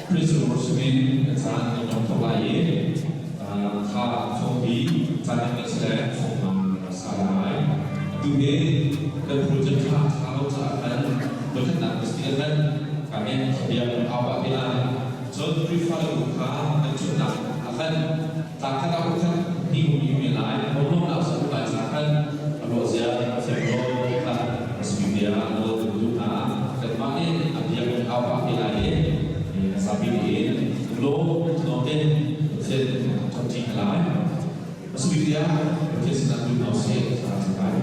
Praise the Lord sinin ka caan kan dong thok lai i kha fongpi caan kan ngeih sile fong sa lai. Atu hi kan project tha tha lo caah khan voikhatnak mistik kan ka ngen bia kan au pah te lai. Cun Khrihfa le bu kha kan cunnak ah khan tlang khat ah khat hnih um mi lai lawmlawmnak sa lai ca khan a ruah zia thiam lo kha recipe bia nawl kan duh hna. Kanmah nih a bia kan au pah te lai i zapi tein lawm lawm te Pathian kan ṭi lai. Recipe bia Pathian sinah duh hna usih lai.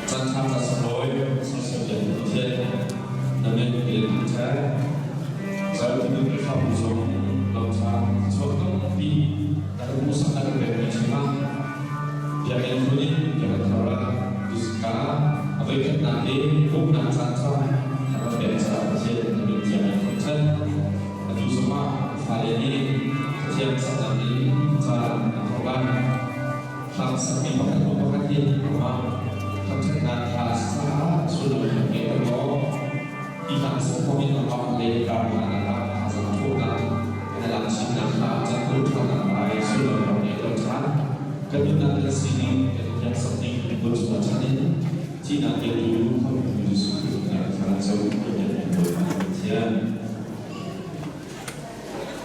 Caan ṭha ca sunglawi sersiam piak Pathian na min in ṭhek. Zarhpini Khrihfabu zong lamṭha chuak tampi na kan hmuhsak na kan pekmi chungah biakinn hlun in biakinn thar ah tuzika a voikhatnak le pumhnak caan ṭha na kan pek caah Pathian na min thiang in thangṭhat. Atu zongah fale nih Pathian saknak in caan an thawk lai. Hlang sakmi pakhat hnu pakhat in amah thangṭhatnak hla a si caah sullam kan ngeihter law hi hlang sak thawngin amah le karhlannak ah thazaang thawhnak na lak chinnak hla cangtu ṭhanak lai sullam rak ngeihter ṭhan. Kan nunnak kan sining kan i hniaksak ning kan cungah chan in thihnak petu Khamhtu Jesuh Khrih min ah thla co kan Bawipa Pathian.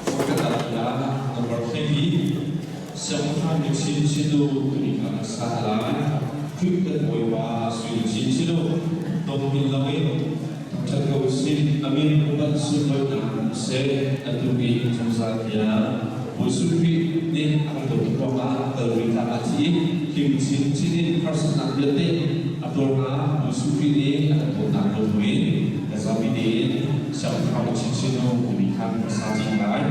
Pakhat ah number 3 Siangpahrang michin sinu timi kha kan sa lai. Khrih kan Bawipa sui chin sinu dong hin loin thangṭhat ko usih. Amin upat sunlawinak um seh. Atu i zungzal tiang Jesuh Khrih nih a kan dawt ruangah Kalvari tlang ah thi him chin chin in harsatnak vialte a tuarnak Jesuh Khrih nih a kan dawtnak lo buin kan zapi tein Siangpahrang chin sinu timi kha kan sa chin lai.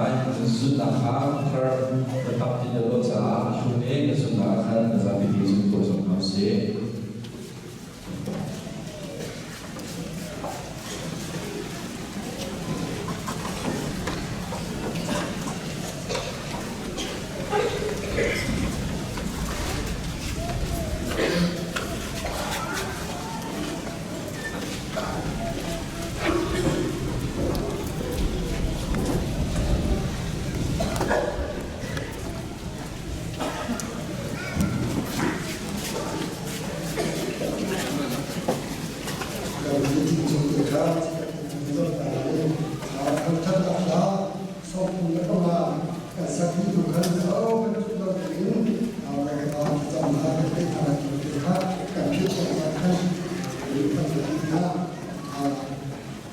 lai. Nan zunnak kha thar biatak ti na dawt caah a hlun i na zunnak ah khan na zapi te zum tuah zong hna usih.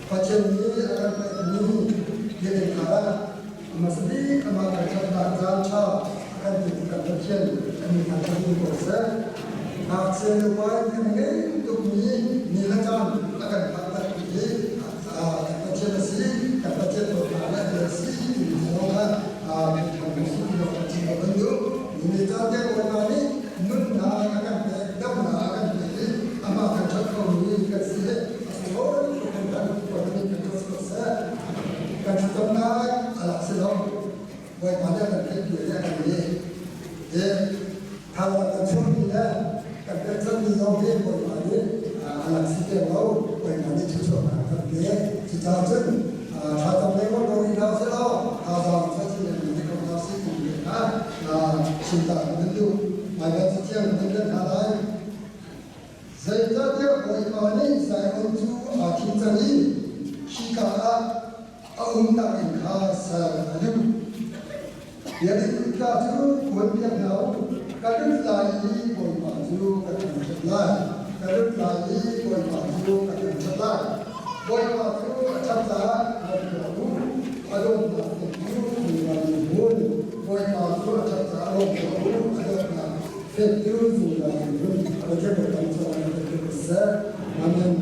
Pathian nih a kan pekmi biakinn kha hmasa bik amah thangṭhatnak caan ṭha a kan petu kan Pathian kan min thangṭhat ding ko seh. Ngakchia le upa in kan ngei tukmi ni le caan a kan phaktertu hi kan Pathian a si, kan Pathian dawtnak le a si timi zong kha thangṭhat kan si ti lo kan chim lo kan duh. Ni caan te Bawipa nih nunnak a kan pek, damnak a kan pek i amah thangṭhat khomi kan si hi a sunglawi tuk hringhran Bawipa nih kan tuah si ko seh. Kan thlacamnak a lak si lo. Bawipa nih a kan theihpi le a kan leh. Hi thazaang kan chuahmi le kan pekchanmi zong hi Bawipa nih a lak si te lo. Bawipa nih thluachuahnak a kan pek. Cucaah cun thlacam lei ko rih hna usih law thazaang chuah chin lengmang te ko hna usih timi kha chim ta kan duh. Baibal cathiang kan kan hna lai. Zeicahtiah Bawipa nih Zion cu aa thim cang i khika ah a umnak inn kha ser a duh. Biakinn kutka cu kuanpiak hna u, ka lut lai i Bawipa cu ka thangṭhat lai. Ka lut lai i Bawipa cu ka thangṭhat lai. Bawipa cu a ṭhat caah rak tuah u, a dawtnak te cu zungzal in hmun. Bawipa cu a ṭhat caah lawm tuah u, a dawtnak fek cu zungzal in hmun. Pathian kan cungah kan seh. Amen.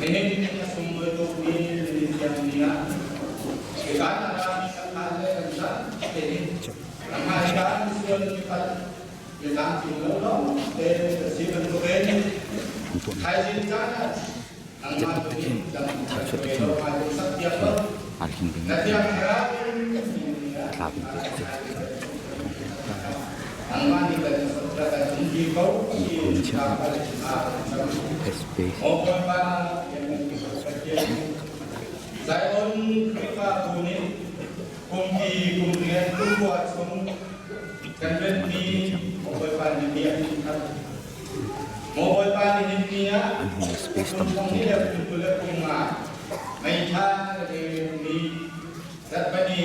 Nihin a sunglawi tukmi ni tiang ni ah kan rami kan hal le kan zat tein hmaikaan sual pat mitlamtling lo lawng te ka si bantukin thaizing caan ah nangmah tu nih lam kan hruai lo hmai sak piak lo na thiang thlarau in nangmah nih kan kan umpi ko ti ka Bawipa Zion Khrihfabu nih kumpi kum rian kumkua chung kan rianpi Bawipa nih bia in khat. Bawipa nih hin ni ah kum thong ni le kum kul le kum nga meitha le ni zarhpani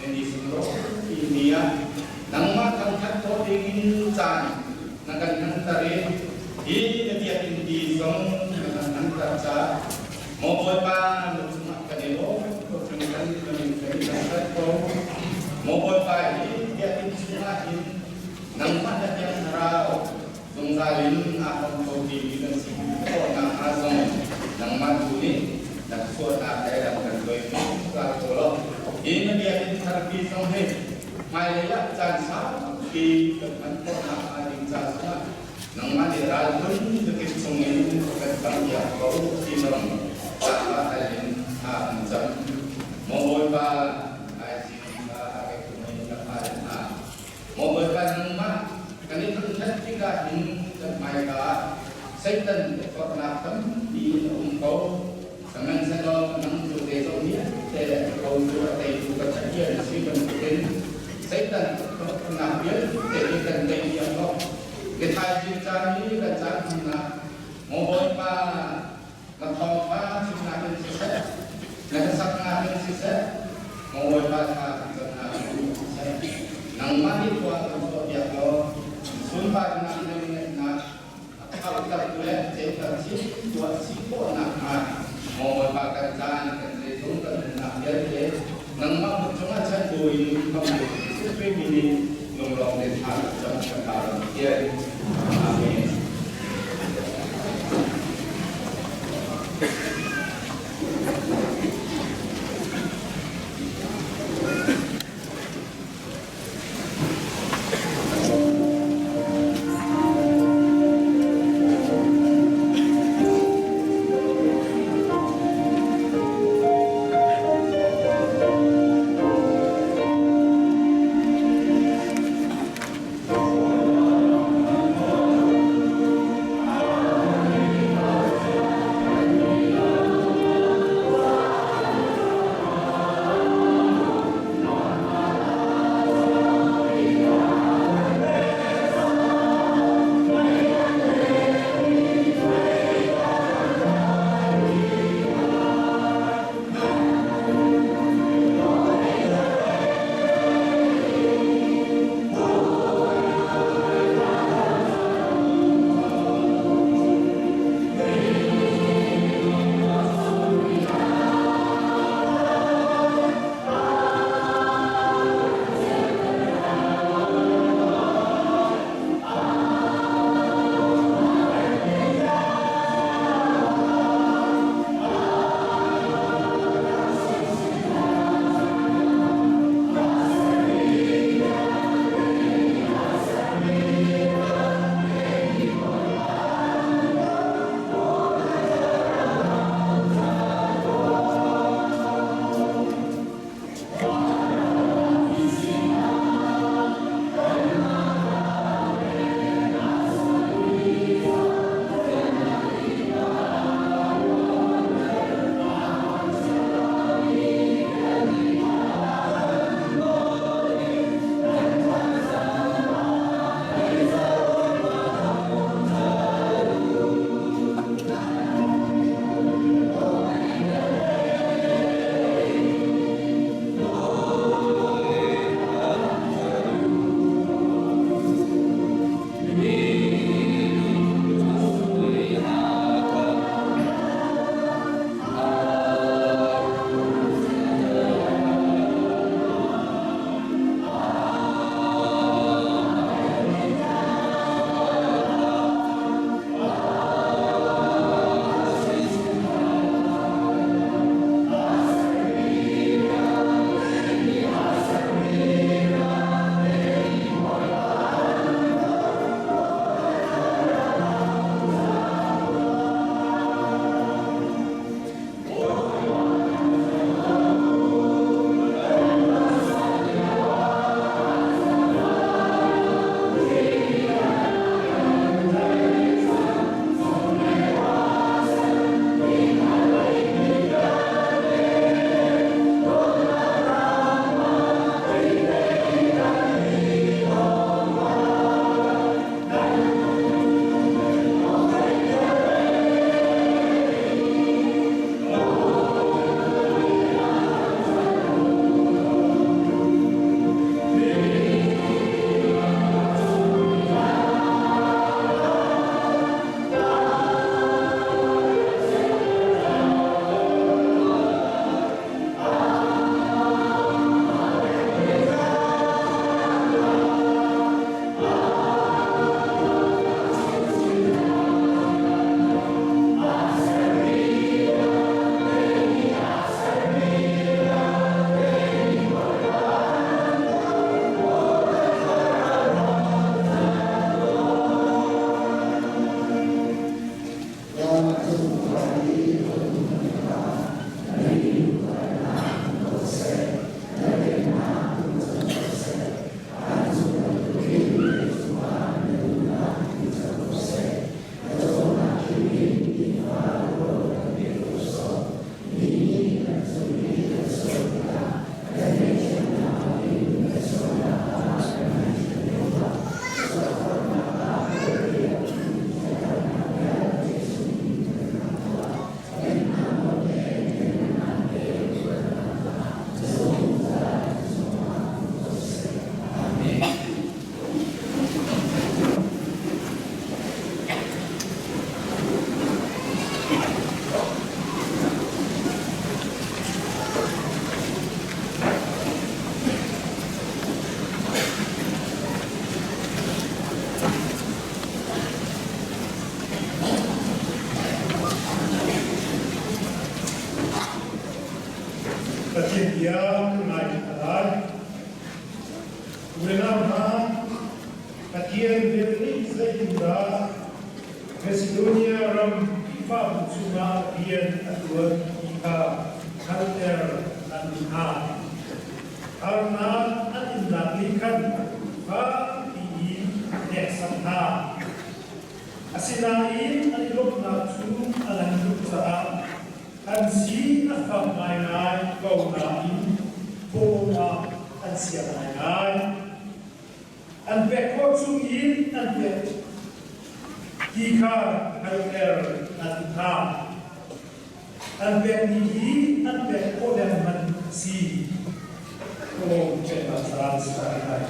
ni sunglaw ti ni ah nangmah thangthat khawh dingin caan na kan hmanter i hi na biakinn ti zong na kan hmanter caah maw Bawipa na cungah kan i lawm tuk hringhran na min kan i thangthat ko. Maw Bawipa hi biakinn chungah hin nangmah na Thiang Thlarau zungzal in aa hrawm kho timi kan si khawh nakhnga zong nangmah tu nih na chuahnak he lam kan hruai zungzal ko law hi na biakinn tharpi zong hi hmailei ah caan saupi kan hman khawh nakhnga ding ca zongah Nangmah nih ral phun zakip chungin kan tampiak ko ti zong caah hal in thla kan cam. Maw Bawipa, thaizing kha a kekumi ka hal hna. Maw Bawipa, nangmah kan i thangṭhat tikah hin kan hmaika ah Satan tukforhnak tampi a um ko. Sihmanhsehlaw nang cu zeizong vialte a khotu a teitu ka Pathian na si bantukin Satan tukforhnak vialte hi kan tei diam lo. Nithaizing caan i kan caan hmannak Maw Bawipa, na thawngṭha chimnak in siseh, na hlasaknak in siseh, Maw Bawipa thla kan camnak in siseh, nangmah nih khua kan chuahpiak law sunparnak le ngeihnak Auhtertu le ceuter chin tuah si khawh nakhnga maw Bawipa kan caan kan zeizong kan nunnak vialte nangmah kut cungah chan buin hmang Jesuh Khrih min in lunglawm le thla kan cam kan pa ram Pathian. Amen. bia kan ngai hna lai. U le nau hna, Pathian vel nih zeitindah Macedonia ram Khrihfabu chungah rian a ṭuan ti kha hngalhter an duh hna. Harnak an innak nih khan fakpi in a hneksak hna. Asinain an i lawmhnak cu a ngan tuk caah an si a fak ngaingai ko nain thawh ah an siang ngaingai. An pek khawh chungin an pek ti kha hngalhter an duh hna. An pekmi hi an pek khawh lengmang a si. Thawng peknak caan si lai.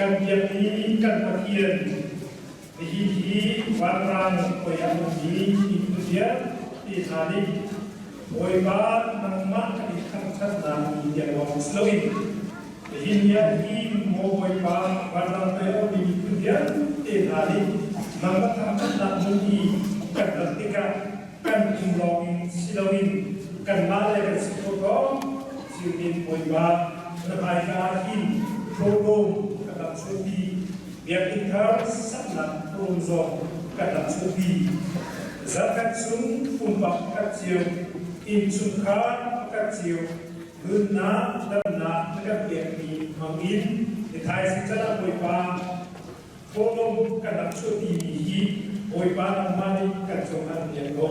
Kan biakmi kan Pathian, nihin hi vanrang oi a ummi miphun vialte hna nih Bawipa nangmah kan in thangṭhatnak ni tiang lawng si loin nihin ni ah hin maw Bawipa vanrang oi a ummi miphun vialte hna nih nangmah thangṭhatnak hmun i kan rat tikah kan pum lawngin si loin kanmah le kan si kho ko Siumin Bawipa na hmaika ah hin thawhlawm kan rak chuahpi biakinn thar saknak thawhlawm zong kan rak chuahpi zarkhat chung pumpak pakhat cio innchungkhar pakhat cio nunnak damnak na kan pekmi hmangin ni thaizing can ah Bawipa Thawhlawm kan rak chuahpimi hi Bawipa nangmah nih kan cohlan piak ko.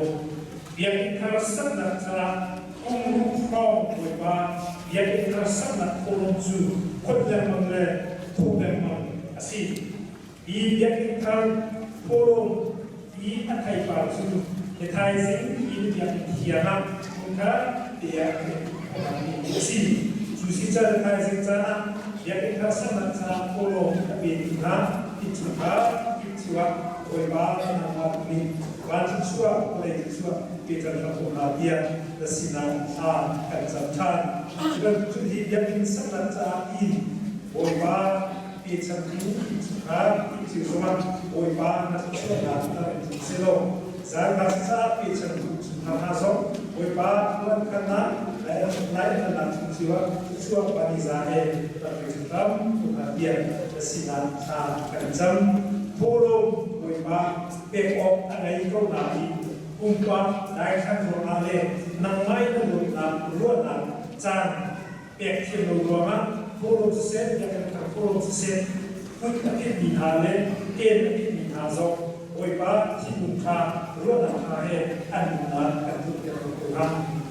Biakinn thar saknak caah kum hrawng Bawipa biakinn thar saknak thawhlawm cu khawt lengmang le thawh lengmang a si. Hi biakinn thar thawhlawm i a theipar cu ni thaizing hi na biakinn thiang ah hmunkhat te ah a hmangmi a si. Cu si cal thaizing caan ah biakinn thar sernak caah thawhlawm a petu hna innchungkhar kip cio ah Bawipa nangmah nih van thluachuah vawlei thluachuah pe cang hram ko hna tiah na sinah thla kan cam ṭhan. Cu bantuk cun hi biakinn saknak caah in Bawipa pechan ding innchungkhar kip cio zongah Bawipa na thluachuahnak tar in tlung sehlaw zaangfah caah pechan duh chungkhar hna zong Bawipa tuan khannak lai khannak chung cio ah thluachuah paniza he rak pe hram ko hna tiah na sinah thla kan cam. Thawhlawm Bawipa pek awk a ngei ko nain pumpak daithlan ruangah le nangmah in na dawtnak ruahnak caan pek thiam lo ruangah thawhlawm siseh, biakinn thar thawhlawm siseh, kut a phitmi hna le ken a phitmi hna zong Bawipa thinlung kha ruahnak hna he an nunnak kan tuahpiak ko ko hna.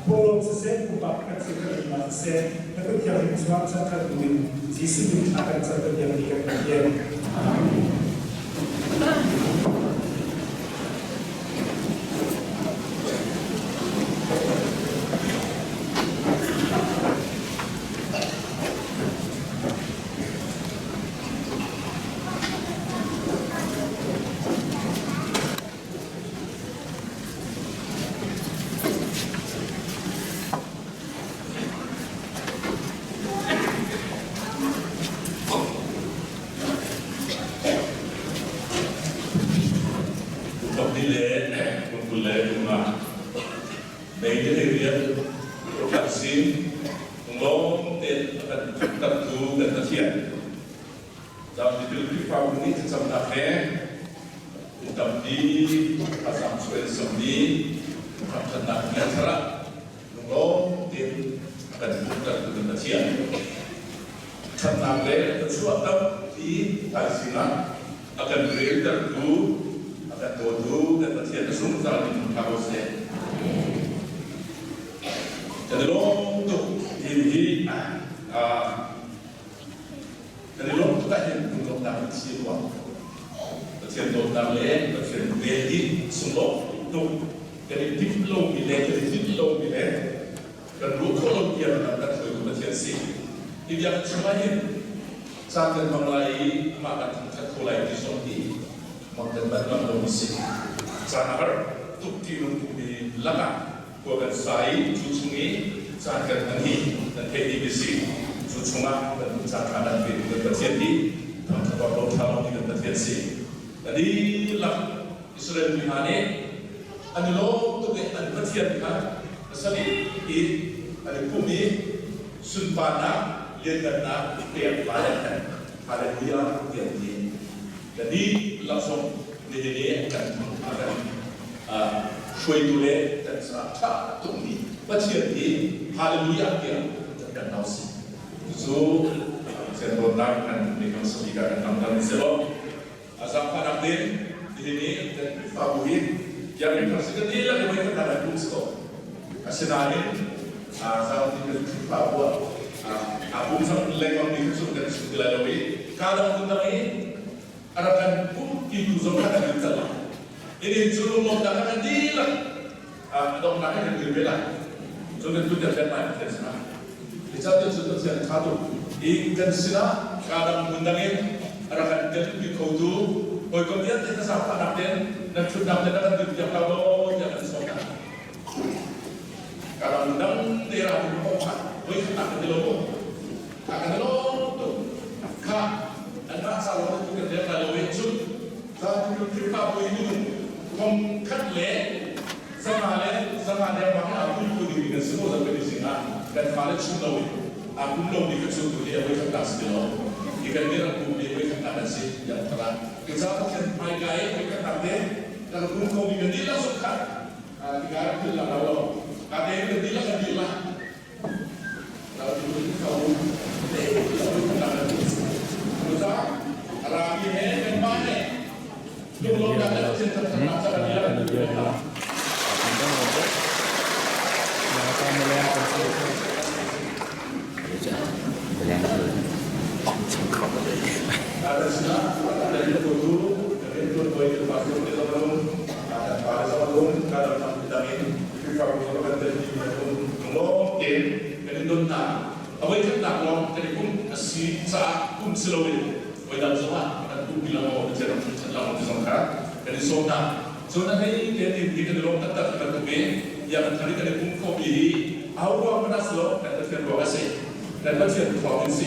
Thawhlawm siseh, pupak kan thil kan nunnak siseh, na kut thianghlim chungah chankhat buin Jesuh min thla kan cam kan biakmi kan Pathian. Amen. Kum le kum 20 le kum nga mei le rian kan sin lawng tein a kan thuktertu kan Pathian. Zam tipil Khrihfabu nih thlacamnak he kum tampi thazaang chuah in sammi thangṭhatnak bia thar ah lunglawm tein a kan thuktertu kan Pathian. Ṭhatnak le thluachuah tampi thaizing ah a kan reltertu, a kan dawtu kan Pathian a zungzal in thangṭha ko seh. Kan i lawm tuk hi hi kan i lawm tuk ahhin lungdonghnak kan si rua. Pathian dawtnak le Pathian vel hi sunglawi tuk kan i timh lomi le kan i tinh lomi le kan ruah khawh lo tiang kan kan hruaitu Pathian si. Hi biakinn chungah hin caan kan hmang lai i amah kan thangṭhat kho lai ti zong hi mang kan manh ngam lomi si. Caan a har tuk ti lungpumi lakah khua kan sa i cu chung i caan kan hman hi kan theih dih mi si. Cu chungah kan caan ṭha kan pe kan Pathian hi thangṭhat awk lo ṭha lomi kan Pathian si. Kan dihlak Israel mi hna nih an i lawm tuk i an Pathian kha a sabik i an i pum i sunparnak lianngannak pek lai an herh. Hallelujah tiah an ti. Kan dihlak zong nihin i kan kan hruaitu le kan caah ṭha tukmi Pathian hi Hallelujah tiah kan kan si. Cucu Pathian dawtnak kan nih kan sabik ah kan langhter ni selaw a zaangfahnak din nihin i kan Khrihfabu hi biakinn thar si kan dihlak in voi khat kan pum si ko. Asinain zaangfah kan Khrihfabu ah aa pum cang lengmang mi kha cu kan chim ti lai lo i kaa dang hmun dang i a rak kan pumpi tu zong kha kan in tel lai. Ini cu lunglawmhnak kan dihlak a donghnak in kan dir ve lai. Cun kan tutan kan mai Pathian sinah. Icah cu Pathian ṭha tuk i kan sinah kaa dang hmun dang in. A rak kan telpi khotu hawikom vialte na zaangfahnak tein nan ṭhutnak te na kan dirpiak lo law tiah kan sawm hna. Ka dang te ra bu ko kha voi khat kan ti lo mu. Kha kan lo tuk. Kha an mah sa lo tu kan lek lai lo i cun Khrihfa bu i minung thong khat le zanga le zanga le bang aa pum ko ding kan si ko zan kan i zing ah kan fale chim lo in aa pum lo mi ka cu tu hi a voi khat ta si ti lo. Hi kan nih rak pum mi voi khat ta kan si tiah ka Cucaah Pathian hmaika i voi khat te kan pum ko mi kan dihlak zong kha Tikah rak philh lang lo. Ka te kan dihlak kan dihlak. Rami he kan pa he lunglawmhnak le Pathian thangṭhatnak ca kan dihlak kan dihlak. Avoikhatnak lawng kan i pumh a si caah pumh si loin voidang zongah kan pumh ti lo Pathian ram chan lo ti zong kha kan i sawm hna. Cun a hlei te ti hi kan i lawm taktak bantuk in biakinn thar i kan i pumh khawhmi hi aho ruang hmanh ah si lo kan Pathian ruang a si. Kan Pathian thawng in si.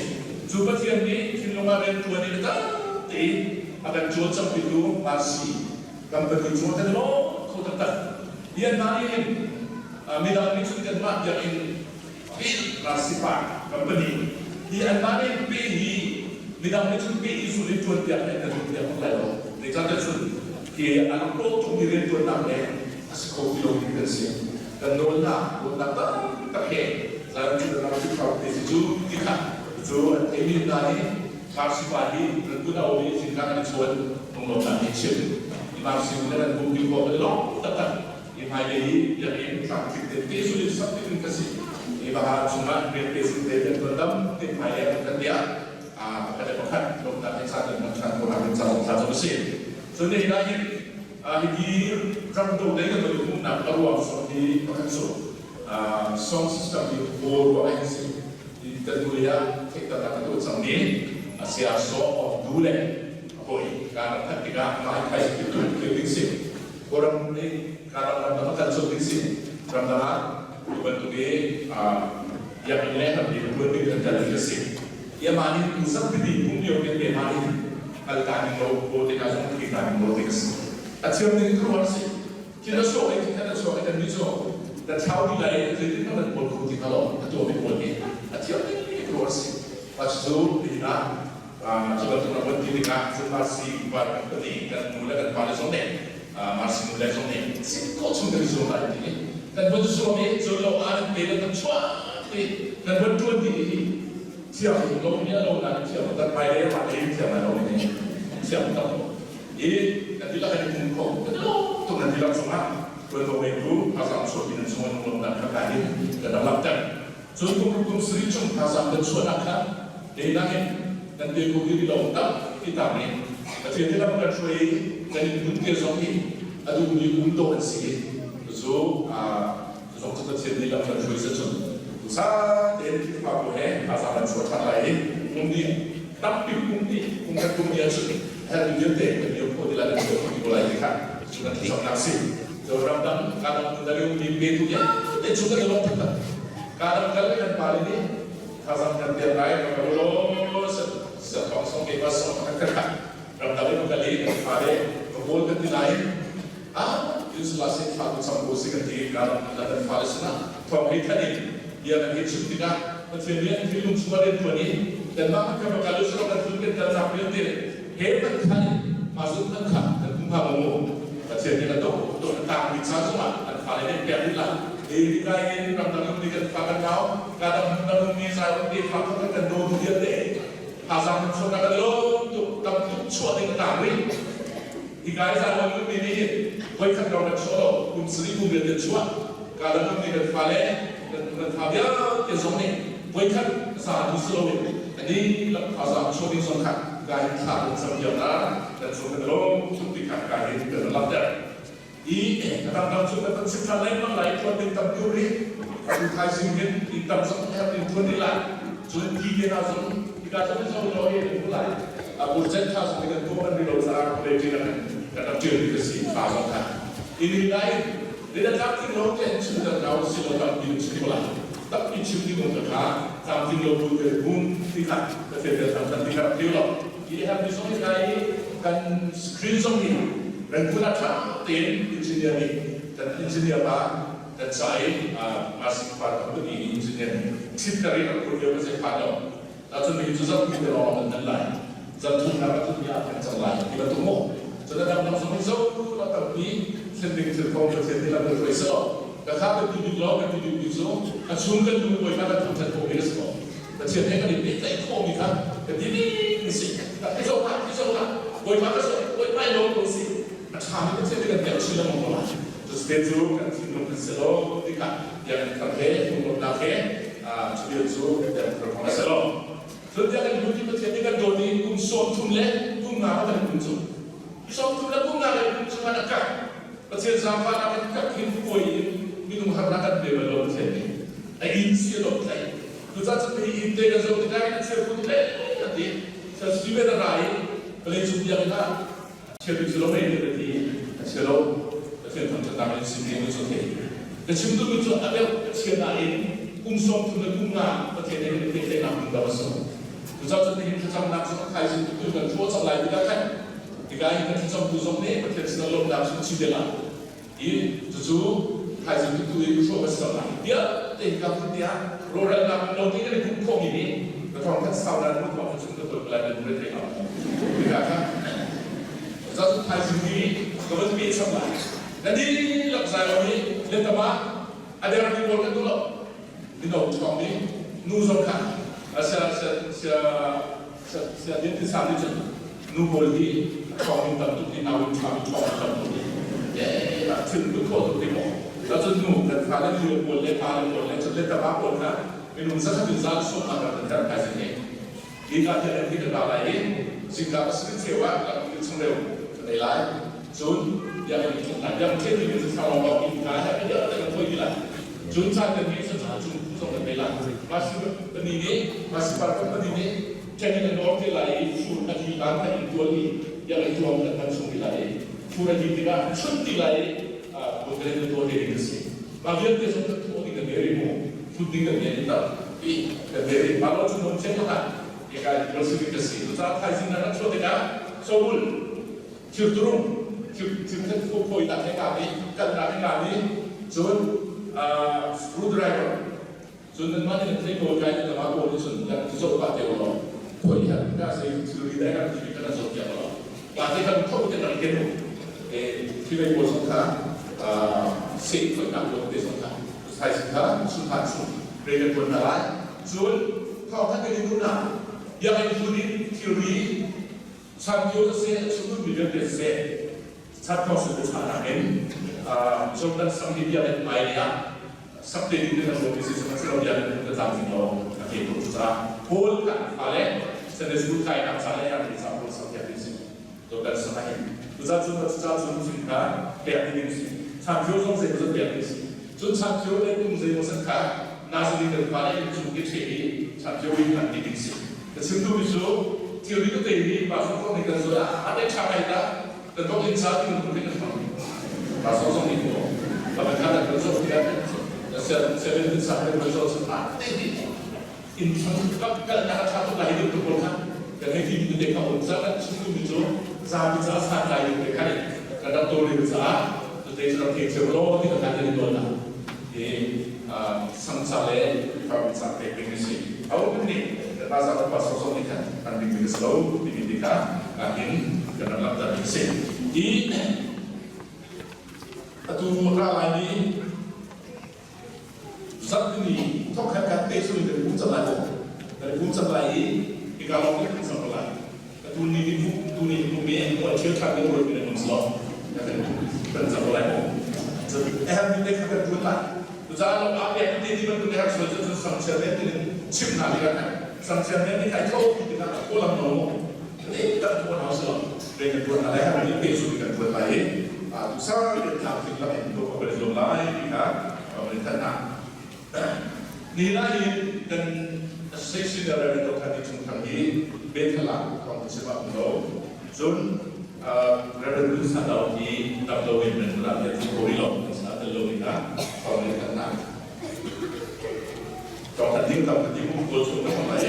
Cu Pathian nih thinlung ah rianṭuan i biatak tein a kan cawlcanghpitu Marsi company cu kan i lawm kho taktak. Hi anmah nih hin midang nih cun kanmah biakinn pe Marsi pa company hi anmah nih pe hi midang nih cun pe i zul in ṭuan piak le kan ṭuan piak bak lai lo. Zeicahtiah cun hi a rak tawh tukmi rianṭuannak le a si kho ti lomi kan si. Kan nawlnak dawtnak taktak he Zion cu ram Khrihfabu te si cu ti kha cu an theimi hna hi Marsi pa hi kan kut a um i zingka kan i chawn lunglawmhnak he chim i Marsi le kan bum ti khawh kan i lawm taktak i hmailei i biakinn tlangtling te te sul in sak ding ka si i baha chungah rian te sin te kan tuan dam te hmailei ah kan tiah pakhat le pakhat lawmhnak he caan kan hman ṭhan khawh nak ding ca zong thla cu a si. Cun nihin ah hin Hiti ramdo lei kan i hmuhnak a ruang zong hi pakhat cu song system hi kawl ruang ah hin si. Kan hnu lei ah theihternak kan tuah cang mi Saya Saw Aung Du le hawi kan rak phanh tikah mah hi phaisa ti tu thil ding si. Kawlram nih kan ram dang kan cawk ding si. Ramdang ah tu bantuk i biakinn le ram i tuan ding kan kal ding a si. Iamah nih tu zampi pum lio te te mah nih kal ta ning lo bo te ka zong thi ta ning lo te ka si. A thiam ning ka ruat si. Thil a chuak i thil a chuak i kan nih cu kan thlau dih lai i zeitin hmanh kan pawl kho ti hnga lo a tuah mi pawl nih a thiam ning ka ruat si. Mah cu nihin ah cu bantuk ram kan ti tikah cun Marsi upa kan pahnih kan nu le kan pa le zong nih Marsi nu le zong nih si khawh chung kan i zuam lai ti kan von zuam i cun lo ah nan pe le kan chuah ti kan von ṭuan dih i thiam lo nih a lo nain thiam kan hmailei ah lei thiam lai lo nih thiam tam lo i kan dihlak kan i pum kho kan i lawm tuk nan dihlak cungah ṭuanvo ngeitu thazaang chuahmi nan cung an lawmnak kha kai in kan rak langhter. Cun kum ruk kum sarih chung thazaang kan chuahnak kha lehnak in kan pe kho ti lo tak ti tak nih Pathian nih lam kan hruai i kan in hmun te zong hi a duhmi um dawh an si i cucu zong cu Pathian nih lam kan hruai sa cun sa tein Khrihfabu he thazaang kan chuah ṭhan lai i kum nih tampi kum nih kum khat kum nih ahcun herhmi vialte kan liam khawh ti lai kan tuah khawh ti ko lai ti kha cu kan thlacamnak si. Cu ramdang kadang hmun a ummi petu vialte cu kan i lawm taktak. Kadang kal kan pale nih thazaang kan pek lai kan lo siangpang song ke pas song kan kan ramdang in kal i kan fale ka kawl kan ti lai ah yusla se thla tu cham ko si kan ti kadang la kan fale sinah thawng hi than in bia kan hi chim tikah Pathian nih an thinlung chungah rian tuan i kanmah kan kal usro kan tlun kan kal nak vialte he man khan in mah zun man kha kan hmu hnga maw? Pathian nih a dawh dawh a tangmi ca zongah an fale nih pek rih lah. Hi kai in ramdang ummi kan fa kan nau, kadang hmun ummi zai ummi fa kan kan daw tu vialte thazaang kan chuah kan lawm tuk tam tuk chuah ding a tang rih. Hi kai zai ummi nih hin voikhat lawng kan chuah lo, kum sarih kum riat kan chuah. Kadang ummi kan fale kan fa vialte zong nih voikhat za tu si loin a dihlak thazaang chuah ding zong kha kai hin thla kan cam piak na kan cung kan lawm tuk ti kha kai hin kan langhter i a dangdang cu kan chim ṭhan lengmang lai. Ṭuan ding tam tuk rih. Atu thaizing hin in tam zong herh in ṭuan rih lai. Cun ti te hna zong hika zong in zong law i an lai. A project tha zong kan tuah kan lo caah quality kan kan rak ṭial mi ka si tha zong kha. Ini lai le tlamtling lo te an chim ter hna usih law tampi an chim ko lai. Tampi chim ding um ka kha tlamtling lo bu te bum ti kha ka thei ter tham ti kha rak tiu lo. Hi har mi zong hi i kan screen zong hi Rangoon ah ṭha tein engineer nih kan engineer pa kan ca i Masik pa company engineer nih thit ka ri rak phur lio ka zei phan lo. Ahcun mi cu zohmi te lawng an nan lai. Zarhthumnak ah cun ah kan cang lai ti bantuk mu. Cun a dangdang zong hi zo la tampi thlen ding thil kong Pathian nih lam kan hruai selaw ka kha kan ti bik lo kan ti bik mi cu a chung kan nu bawi kha kan thangṭhat khawh mi a si ko. Pathian he kan i pehtlaih khawh mi kha kan ti bik mi si. Ka zo hlah, ka zo hlah. Bawipa ka zo, Bawipa i lawm ko si. A ṭhami Pathian nih kan pek chin lengmang ko lai. Custe cu kan thinlung kan si lo tikah biakinn thar he lunglawmhnak he cu bia cu biakinn thar kong a si lo. Cun biakinn lut i Pathian nih kan dawt i kum 30 le kum nga kan kum cu 30 le kum nga le kum cu a kak Pathian zaangfahnak in kak hin kuai in minung harnak kan pe bal lo Pathian nih a inn si a dawt hlei cucaah cun hi inn te kan zoh tikah hin a thil phun hlei kan ti thil si ve na ra i vawlei cung biakinn ah Chia bik cu lo mei nih ti a chia lo. Pathian thangṭhatnak in sim ding cu thei. Ka chim duhmi cu a deuh a chia nain kum 30 le kum nga Pathian nih kan pehtlaihnak hmun dang a si. Cucaah cun nihin thlacamnak cu a thaizing tu kan ṭhuah cang lai tikah khan tikah hi kan thlacamtu zong nih Pathian sinah lawmhnak cu chim te lai. I cucu thaizing tu tu i hruah ka si cang lai. Tiah te hi ka phun tiah rawhralnak lo ti kan i pumh khawhmi nih ka thawng khat sau nan mu thawng chung ka tawi lai nan re thei lo. Tikah khan cucaah cun thaizing hi ka van peh chap lai. Na dihlak zai lo hi letama a dermi pawl kan duh lo. Mino ṭhawng nih nu zong kha sia sia sia sia sia ti sang nih cun nu pawl hi a ṭhawng in tam tuk i nau in ṭha mi ṭhawng in tam tuk i eh thil lut khawh tuk ti maw cun nu kan fale lio pawl le pa le pawl le cun le tama pawl kha minung zakhat in za sawm nak kan kan kai zing hi ka hian hi kan ra lai i zingka pasarih cheu ah lam changreu kan ei lai cun biakinn thawk lai biakinn thei mi cu thlarau lawng in ka he kan kan thoi ti lai cun caan kan ngeih cun chung zong kan nei lai masi pani nih masi par company nih training an or te lai i fur a hi lan kha in tual i biakinn tuam kan hman chung ti lai i fur a hi tikah chun ti lai i kan in tual te ding a si mah vialte zong kan thawh ding kan nei mu phut ding kan nei ta i kan nei ma lo chung nom chen ka ka ka si ka si cucaah thaizing na rak chuah tikah sobul thirturung thirthet phawi tak he nga mi kalnak he nga mi cun screwdriver cun nanmah nih nan thei ko kai nan ma pawl nih cun kan zoh pah te law khoi han ka sei thilri dai kan ti kan zoh piak law pa te kan tho te kan ken e thilei pawl zong kha seh khoi nak lo te zong kha sai sin kha sun han sun re kan tuan na lai cun thawng than kan in na biakinn hlun in thilri Chan lio siseh, a chung mi vialte siseh, chan thawng sin chahnak in Jordan sang hi biakinn hmai lei ah sak te ding kan ruah mi si sihmanhsehlaw biakinn kan tlamtling lo a ke ko cucaah Paul kha an fale Sunday school kainak ca le an ca pawl sak piak ding si Jordan sang ah hin cucaah cun cucaah cun thil kha pek ding si chan lio zong zeimawzat pek ding si cun chan lio le kum zeimawzat kha Nazareth kan fale in chung i ṭhe i chan lio in an ti ding si Ka chim duhmi cu thilri tete hi pastor nih kan zulh ah a te ṭha ngai dah kan bok in sa ti kan kan hmang. Pastor zong nih maw ka kan kan zoh tikah seven tin sa kan zoh cun a te hi in thang kal nak a ṭha tuk lai hi tu pawl kha kan hei ti tete kha um ca kan chim duhmi cu zapi ca san lai ding te kha kan rak tawlrel caah tute cu rak thei cio law ti kan kan i nawl na. Hi sangca le Khrihfabu ca pek ding a si. A um nih kan za upa sawsawh nih khan an ding ding a si lo timi ti kha hin kan rak langhter ding a si. Hi atu ra lai ni zarhpini thok khat khat te sui kan pum cang lai maw? Kan pum cang lai i hika lawng kan cang lai. Atu ni ni tu ni hmu mi mual thil than kan ruat mi nan um si lo. Kan cang lai maw? Cun a herh mi te kha kan tuan lai. Cucaah lo ah pek ti ti bantuk herh sual cun sangchiar men tin chim hna tikah khan sangchiar men nih kai tho ti tikah a kawlam no maw? Nih kan tuan hau si lo. Ve kan tuan hna lai herh mi pe su kan tuan lai i tu sa kan thang thing lam in to ka zuam lai ti kha ka van in thanh hna. Ni lai in kan Senior Reverend Dr. Ni Cung Thang hi Bethel ah thawng chim ah um lo. Cun Reverend Lu Sa Dau hi dam lo in nan rak ya thi ko lo sa tel lo in ah thawng le kan na. Thawng kan ding tam kan ding um ko chung kan mai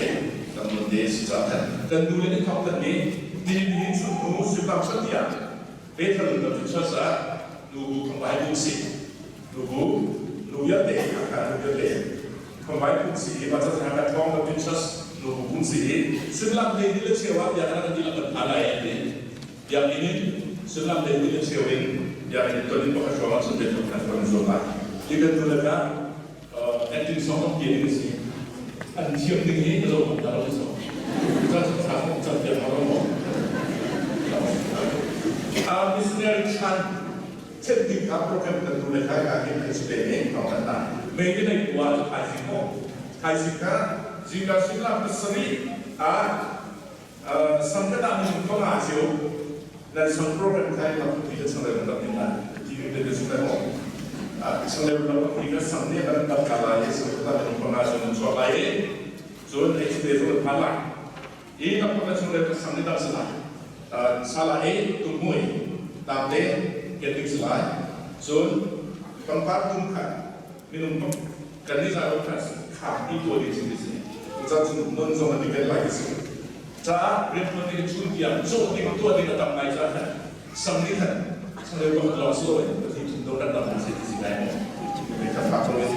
kan mun de si cha khan. Kan nu le ni thawng kan ni ni ni chun nu sipang satia Bethel kan chu cha sa nu bu khong bai bu si nu bu nu ya te ka nu ya te khong bai bu si ma cha sa ka thawng kan chas nu bu bung si simlam le ni le chewa ya kan ni la kan phala ya te biakinn in sullam lei ni le cheu in biakinn ton in pakhat hrawng ah cun biakinn kan ton zuam lai. Hi kan tu le ka acting song an pian ding si. An thiam ding hi ka zoh hna lo so. Ca cu tha kong cam piak hau lo. Missionary chan chet ding kha program kan tu le kha ka hin kan si te ne thong kan ta. Mei ni nei tua cu thaizing mo. Thaizing kha zingka suimilam pasarih ah Samkhat ah minung panga cio nan sang program kha lam ti ka changreu lam ding lai ti kan te su lai mo changreu lam ti ka sang ne kan dap ka lai samkhat ah minung panga cio nan chuak lai i cun ei te zo phan lai i lam ka changreu ka sang ni dap sa lai sala e tumui tam te ke ding sa lai cun pangpar tum kha minung kan ni za ro kha kha ti to ding si si ca cun non zong an i ken lai si caah riantuan ding chun tiang cawh ding tuah ding a tam ngai ca khan sam nih khan changreu pakhat lawng si loin pahnih thum do dan dang si ti si ngai maw mi kha fak loin.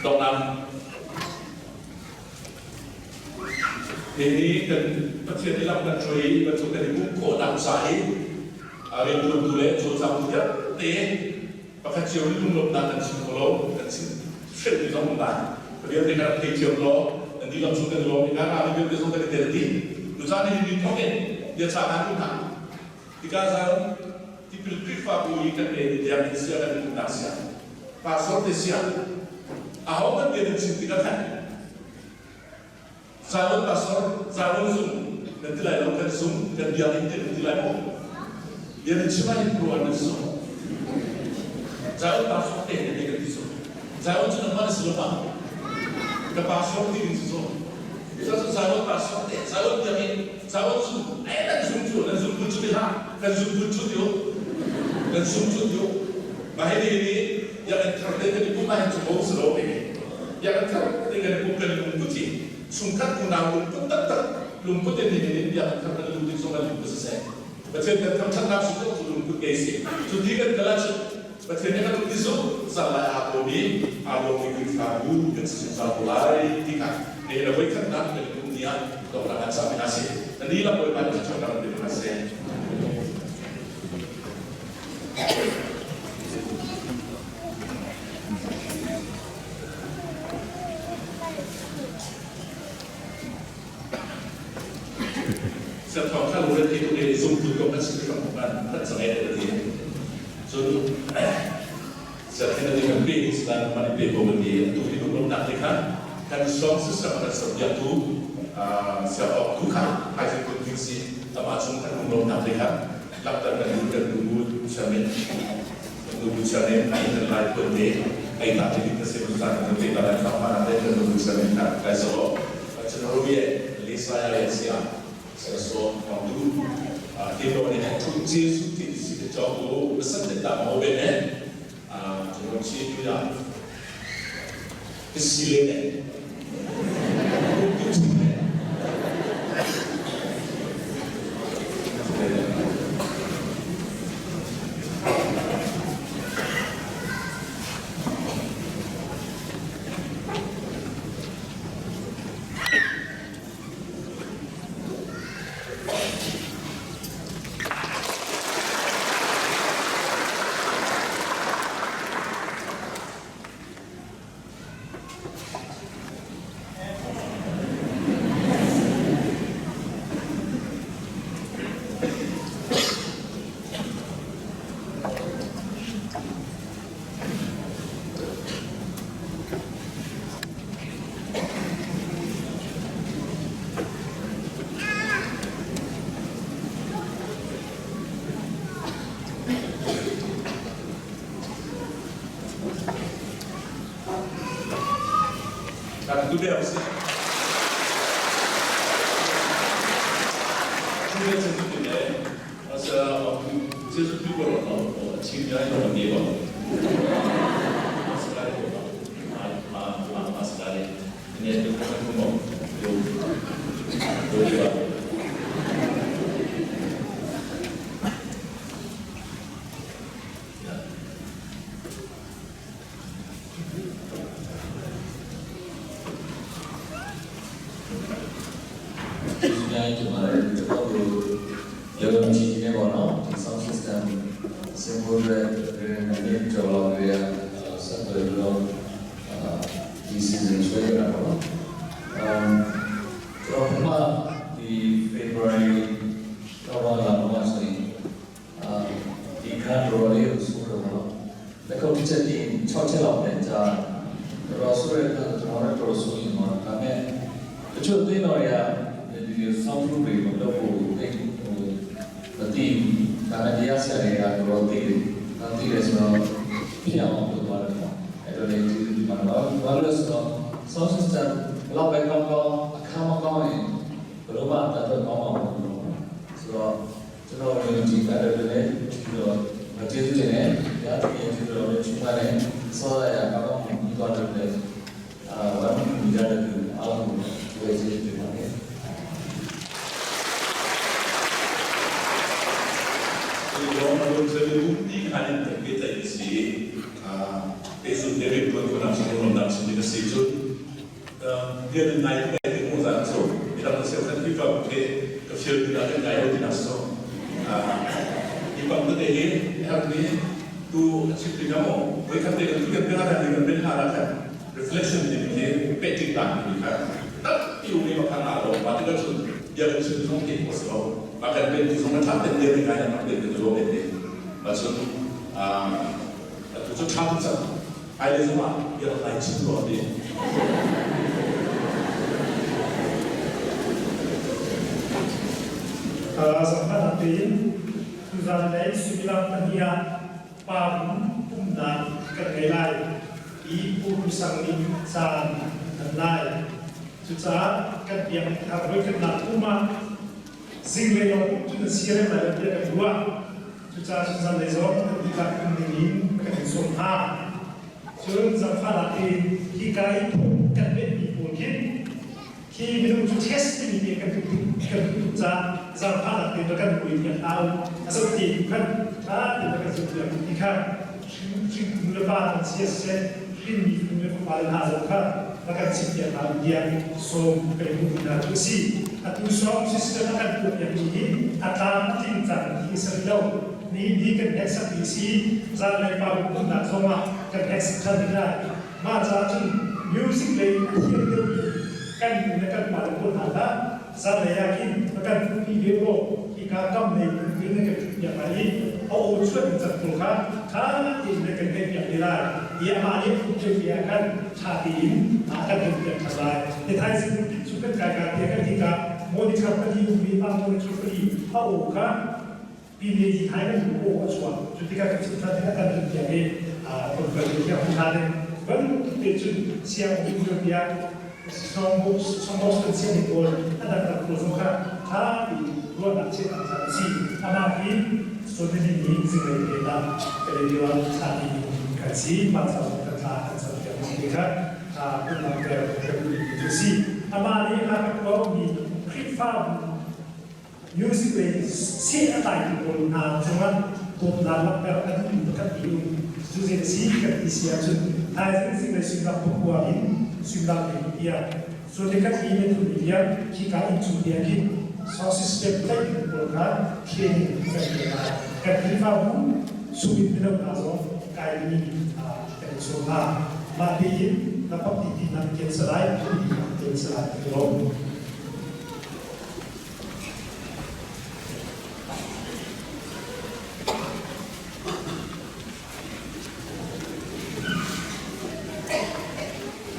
Dongnam Hihi kan Pathian i lam kan hruai i bantuk kan i pumh khawhnak ca i rianṭuantu le cawlcangtu vialte pakhat cio nih lunglawmhnak kan chim kho lo, kan chim hrelhmi zong um lai. Vialte kan rak thei cio law nan dihlak chung kan i lawm i kan rami vialte zong kan i tel dih. Tucaan hi ni thawk in bia ca kan duh hna. Tikah zan tipil Khrihfabu i kan ei ni tiang in sia kan i pumhnak sia, pastor te sia, aho kan bia nan chim tikah khan Zion pastor, Zion zung nan ti lai lo, kan zung, kan biakinn te nan ti lai maw? Bia nan chim ah hin ruan nan sung. Zion pastor te nan kan ti sung. Zion cu nangmah na si lo ma? Ka pastor ti ding si sung. Cucaah Zion pastor te, Zion biakinn, Zion zung, eh nan zung cu, nan zung phun cu ti hlah, kan zung phun cu ti u. Kan zung cu ti u. Mah hi ni ni biakinn thar te kan i pumh ah hin cu ho si lo ti. Biakinn thar te kan i pumh kan i lungput hi chungkhat unau lungput taktak lungput in nihin in biakinn thar kan luh tik zong kan lungput siseh Pathian kan thangṭhatnak cu cu lungput ngei si. Cu ti kan kal ahcun Pathian nih kan rak ti zungzal lai aa bawm i aa lawmmi Khrihfabu kan si zungzal ko lai ti kha nihin a voikhatnak kan i pumh ni ah donghnak ah cahmi hna si. Na dihlak Bawipa nih thluachuahnak an pe hna seh. Siangthawng kha lungre thei tuk i zumtu ko kan si hram kan kan cangei ka ti. Cun sianginn nih kan pe ding silan man pe ko kan ti. Atu hi lunglawmhnak te kha kan song system kan serpiaktu siangawk tu kha hmaizing kun ding si amah chung kan lunglawmhnak te kha langhter kan duh kan duh chairman kan duh chairman ai kan lai pun te ai ta te ding ka se mun kan kan te ta lai fa ma te kan duh chairman kha kai so Chanaruye Lisa ya sia so kam du ti lo ne thu Jesu ti si te chaw ko besan te ta mo be ne chano chi tu ya si le ne tu chi ne. Kan tu bia si. 这个是对的，而且这是对过了哦，请假有问题吧？Sekali ma ma ma sekali. Ini itu bukan ngomong. Yo, yo ba. ကျေးဇူးများတင်ပါတယ်ဒီတော့ကိုရုံရုံကြည့်ကြည့်နေပေါ့နော်ဒီ sound system စင်ဖို့အတွက်ဒီနေ့ကျော်လောက်ရဆက်သွယ်ပြီးတော့အာဒီ season ဆွဲရတာပေါ့နော်အမ်ကျွန်တော်ပထမဒီ February တော့လာတော့ဆိုရင်အာဒီခါတော်လေးကိုဆိုတော့ပေါ့နော်လက်ကုပ်တစ်ချက်တင်6ချက်လောက်ပြန်ကြားတော်တော်ဆိုရတဲ့ကျွန်တော်လည်းတော်တော်ဆိုရင်ပေါ့ဒါပေမဲ့တချို့သိတော်တွေကဒီ sound proof တွေမလုပ်ဖို့တိတ်ဟိုမသိဒါပေမဲ့တရားဆရာတွေကတော်တော်သိတယ်။သိတယ်ဆိုတော့ပြအောင်လုပ်သွားတယ်ပေါ့။အဲ့တော့လည်းဒီဒီမှာတော့ဘာလို့လဲဆိုတော့ sound system ဘလောက်ပဲကောင်းကောင်းအခါမကောင်းရင်ဘယ်လိုမှတတ်တော့ကောင်းမှာမဟုတ်ဘူး။ဆိုတော့ကျွန်တော်တို့ဒီကလည်းလည်းဒီတော့မကျေးဇူးတင်တယ်။တရားတကယ်ကျေးဇူးတော်လည်းချူပါတယ်။ဆောရရကောင်းကောင်းပြီးသွားတယ်လေ။အာဝမ်းမြကြတဲ့သူအားလုံးကိုကျေးဇူးတင်ပါတယ်။ ဒီတော့မလို့စေဘူးဒီခါနဲ့တကယ်တည်းစီအာပေစုတဲ့ဘုရားကနာစလုံးနာစနေစီချူเดี๋ยวในไปถึงมูซานโซมีเราเสียสันที่ฟังเทกับเชื่อที่เราได้ในที่นัสโซอ่าอีปังตัวเองฮะนี่ดูชิปติกามไว้คันเตกันทุกกันเป็นอะไรกันเป็นหาละกัน reflection นี่คือเป็ดจิตต่างนี่ครับตั้งอยู่ในมาขนาดเรามาที่ก็ชุดเดี๋ยวชุดสองเกี่ยวกับเรามากันเป็นที่สองนั้นเป็นเดียวกันนะเป็นเป็นตัวเป็นเดียวมาชุดอ่าตัวชาติจังไอ้เรื่องว่าเดี๋ยวไอ้ชิ้นตัวเดียว Zakhan tein tuzan lei sumilam pahnih ah pa pumnak kan ngei lai i pum sang nih caan an lai. Cucaah kan biakinn thar voikhatnak kum ah zinglei lawng pum cu na si rem lai lo tiah kan ruah. Cucaah cun zanlei zong kan dihlak um ding in kan in sawm hna. Cun zaangfahnak in hika i phung kan metmi pawl khin khi minung cu test timi te kan kan tuh caah zaangfahnak tein rak kan pui piak hna u. A zoh te tu khan ṭha tein rak kan zoh piak u ti kha hrin nu le pa nan si siseh hrinmi fanu le fapa le hna zong kha rak kan chim piak hna u tiah sawm kan in duh hna cu a si. Atu sawm system a kan tuah piakmi hi a tlam a tling cang ti a si rih lo. Ni ni kan hneksakmi si zanlei pa pumnak zong ah kan hneksak ṭhan rih lai. Mah caah cun music lei a thiam deuhmi kan nu le kan pa le pawl hna kha zanlei ah khin a kan pumpi ve law hika kam lei in na kan ṭhut piak lai i a aw chuah ding cang pawl kha ṭha tein na kan ngaih piak te lai i amah nih a phung cio ah khan ṭha tein a kan don piak ṭhan lai. Ni thaizing cu kan kai ka tiah kan ti ka monitor pali mi pa monitor pali a aw kha pine hi thai kan aw a chuak. Cu tikah kan chim ṭhan tikah kan don piak i kan kal tiah hun ṭha ding bantuk te cun siang um tiah songbox kan siang pawl a dangdang pawl zong kha ṭha tein ruahnak cheuhnak caan a si. Amah hi Sodini nih zinglei te ah Kaladio ah ṭha tein kan si. Mah ca zong kan thla kan cam piak te kha pumnak ter kan duhmi cu a si. Amah nih a kan tuahmi Khrihfabu music lei seh a tlaitu pawl hna cungah dawtnak langhter a duhmi pakhat ti um. Cu zei a si kan ti si ahcun thaizing zinglei suimilam pakua in suimilam hleihnih tiang cun nikhat hi na thumi tiang khika inn cung tiang khin sound system tlaih ding pawl kha training kan pe lai. Kan Khrihfabu chungin mino hna zong kai dingin kan in sawm hna. Mah tein na pap ti ti nan ken salai, ti nan ken salai ti lo.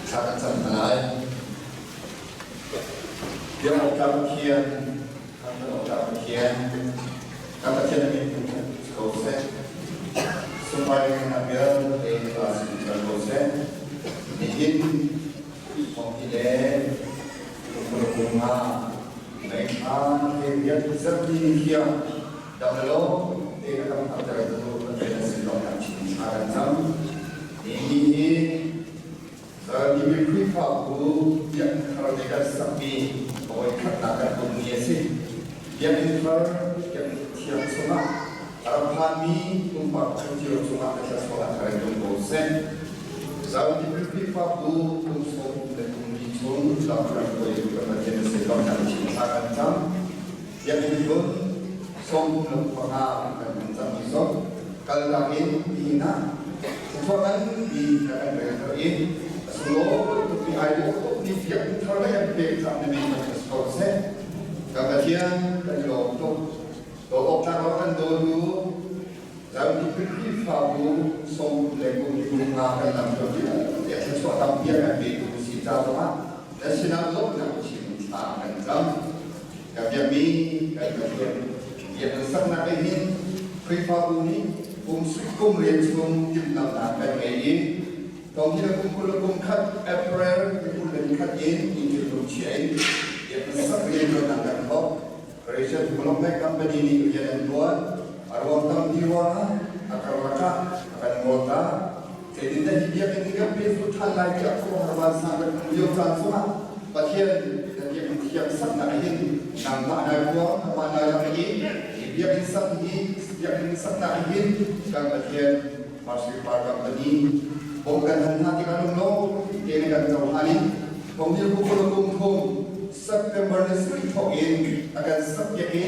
Thla kan cam hna lai. Biak awk tlak Pathian, thangṭhat awk tlak Pathian, kan Pathian na min thangṭhat si ko seh. Sunparnak vialte pa sin kal ko seh. Nihin Thawnghi le kum nga mei thla he rian zarhpi ni thiang dam le lo te ka kan phakter tu Pathian a sin lawmnak chin thla kan cam. Ni ni hi Nibi Khrihfabu biakinn thar le kan sakmi hawi khatnak kan um ni a si. Biakinn thar biakinn thiang chungah a rak phanmi pumpak cio cungah ka thluachuah thar in um ko seh. Zaudi Khrihfabu kum sawm le kum li chung lamhruai hruaitu kan Pathian a si lawmhnak chin thla kan cam. Biakinn hlun 35 kan kan cammi zong kaltak in nihin ah thluachuah nganpi na kan relter i a sunglawi tukmi ai dawh tukmi biakinn thar le kan pek cang na min kan ko seh. Kan Pathian kan i lawm tuk. Dawt awk tlak lo kan daw tu Zaudi Khrihfabu sawm le kum kum nga kan lam cio vialte thluachuah tampi a kan petu si ca zongah na sinah lawmhnak chim thla kan cam. Kan biakmi kan Pathian biakinn saknak in hin Khrihfabu nih kum kum rian chung timhlamhnak kan ngei i Tawnghi le kum 20 le kum khat April ni 20 le ni khat in innkil chia in biakinn sak rianṭuannak kan thawk. Croatian Development Company nih rian an ṭuan. A ruang tampi ruangah a karlak ah a kan ngol ta. Zeitindah hi biakinn hi kan pehzulh ṭhan lai tiah khuaruahhar vansang kan um lio caan zongah Pathian na biakinn thiang saknak hin nangmah nai ruang nangmah nai lang i hi biakinn sak hi biakinn saknak hin kan Pathian Marsipa company bawm kan hal hna tikah lunglo te na kan cohlan i Thongil kum thum September ni sarih thawk in a kan sakpiak i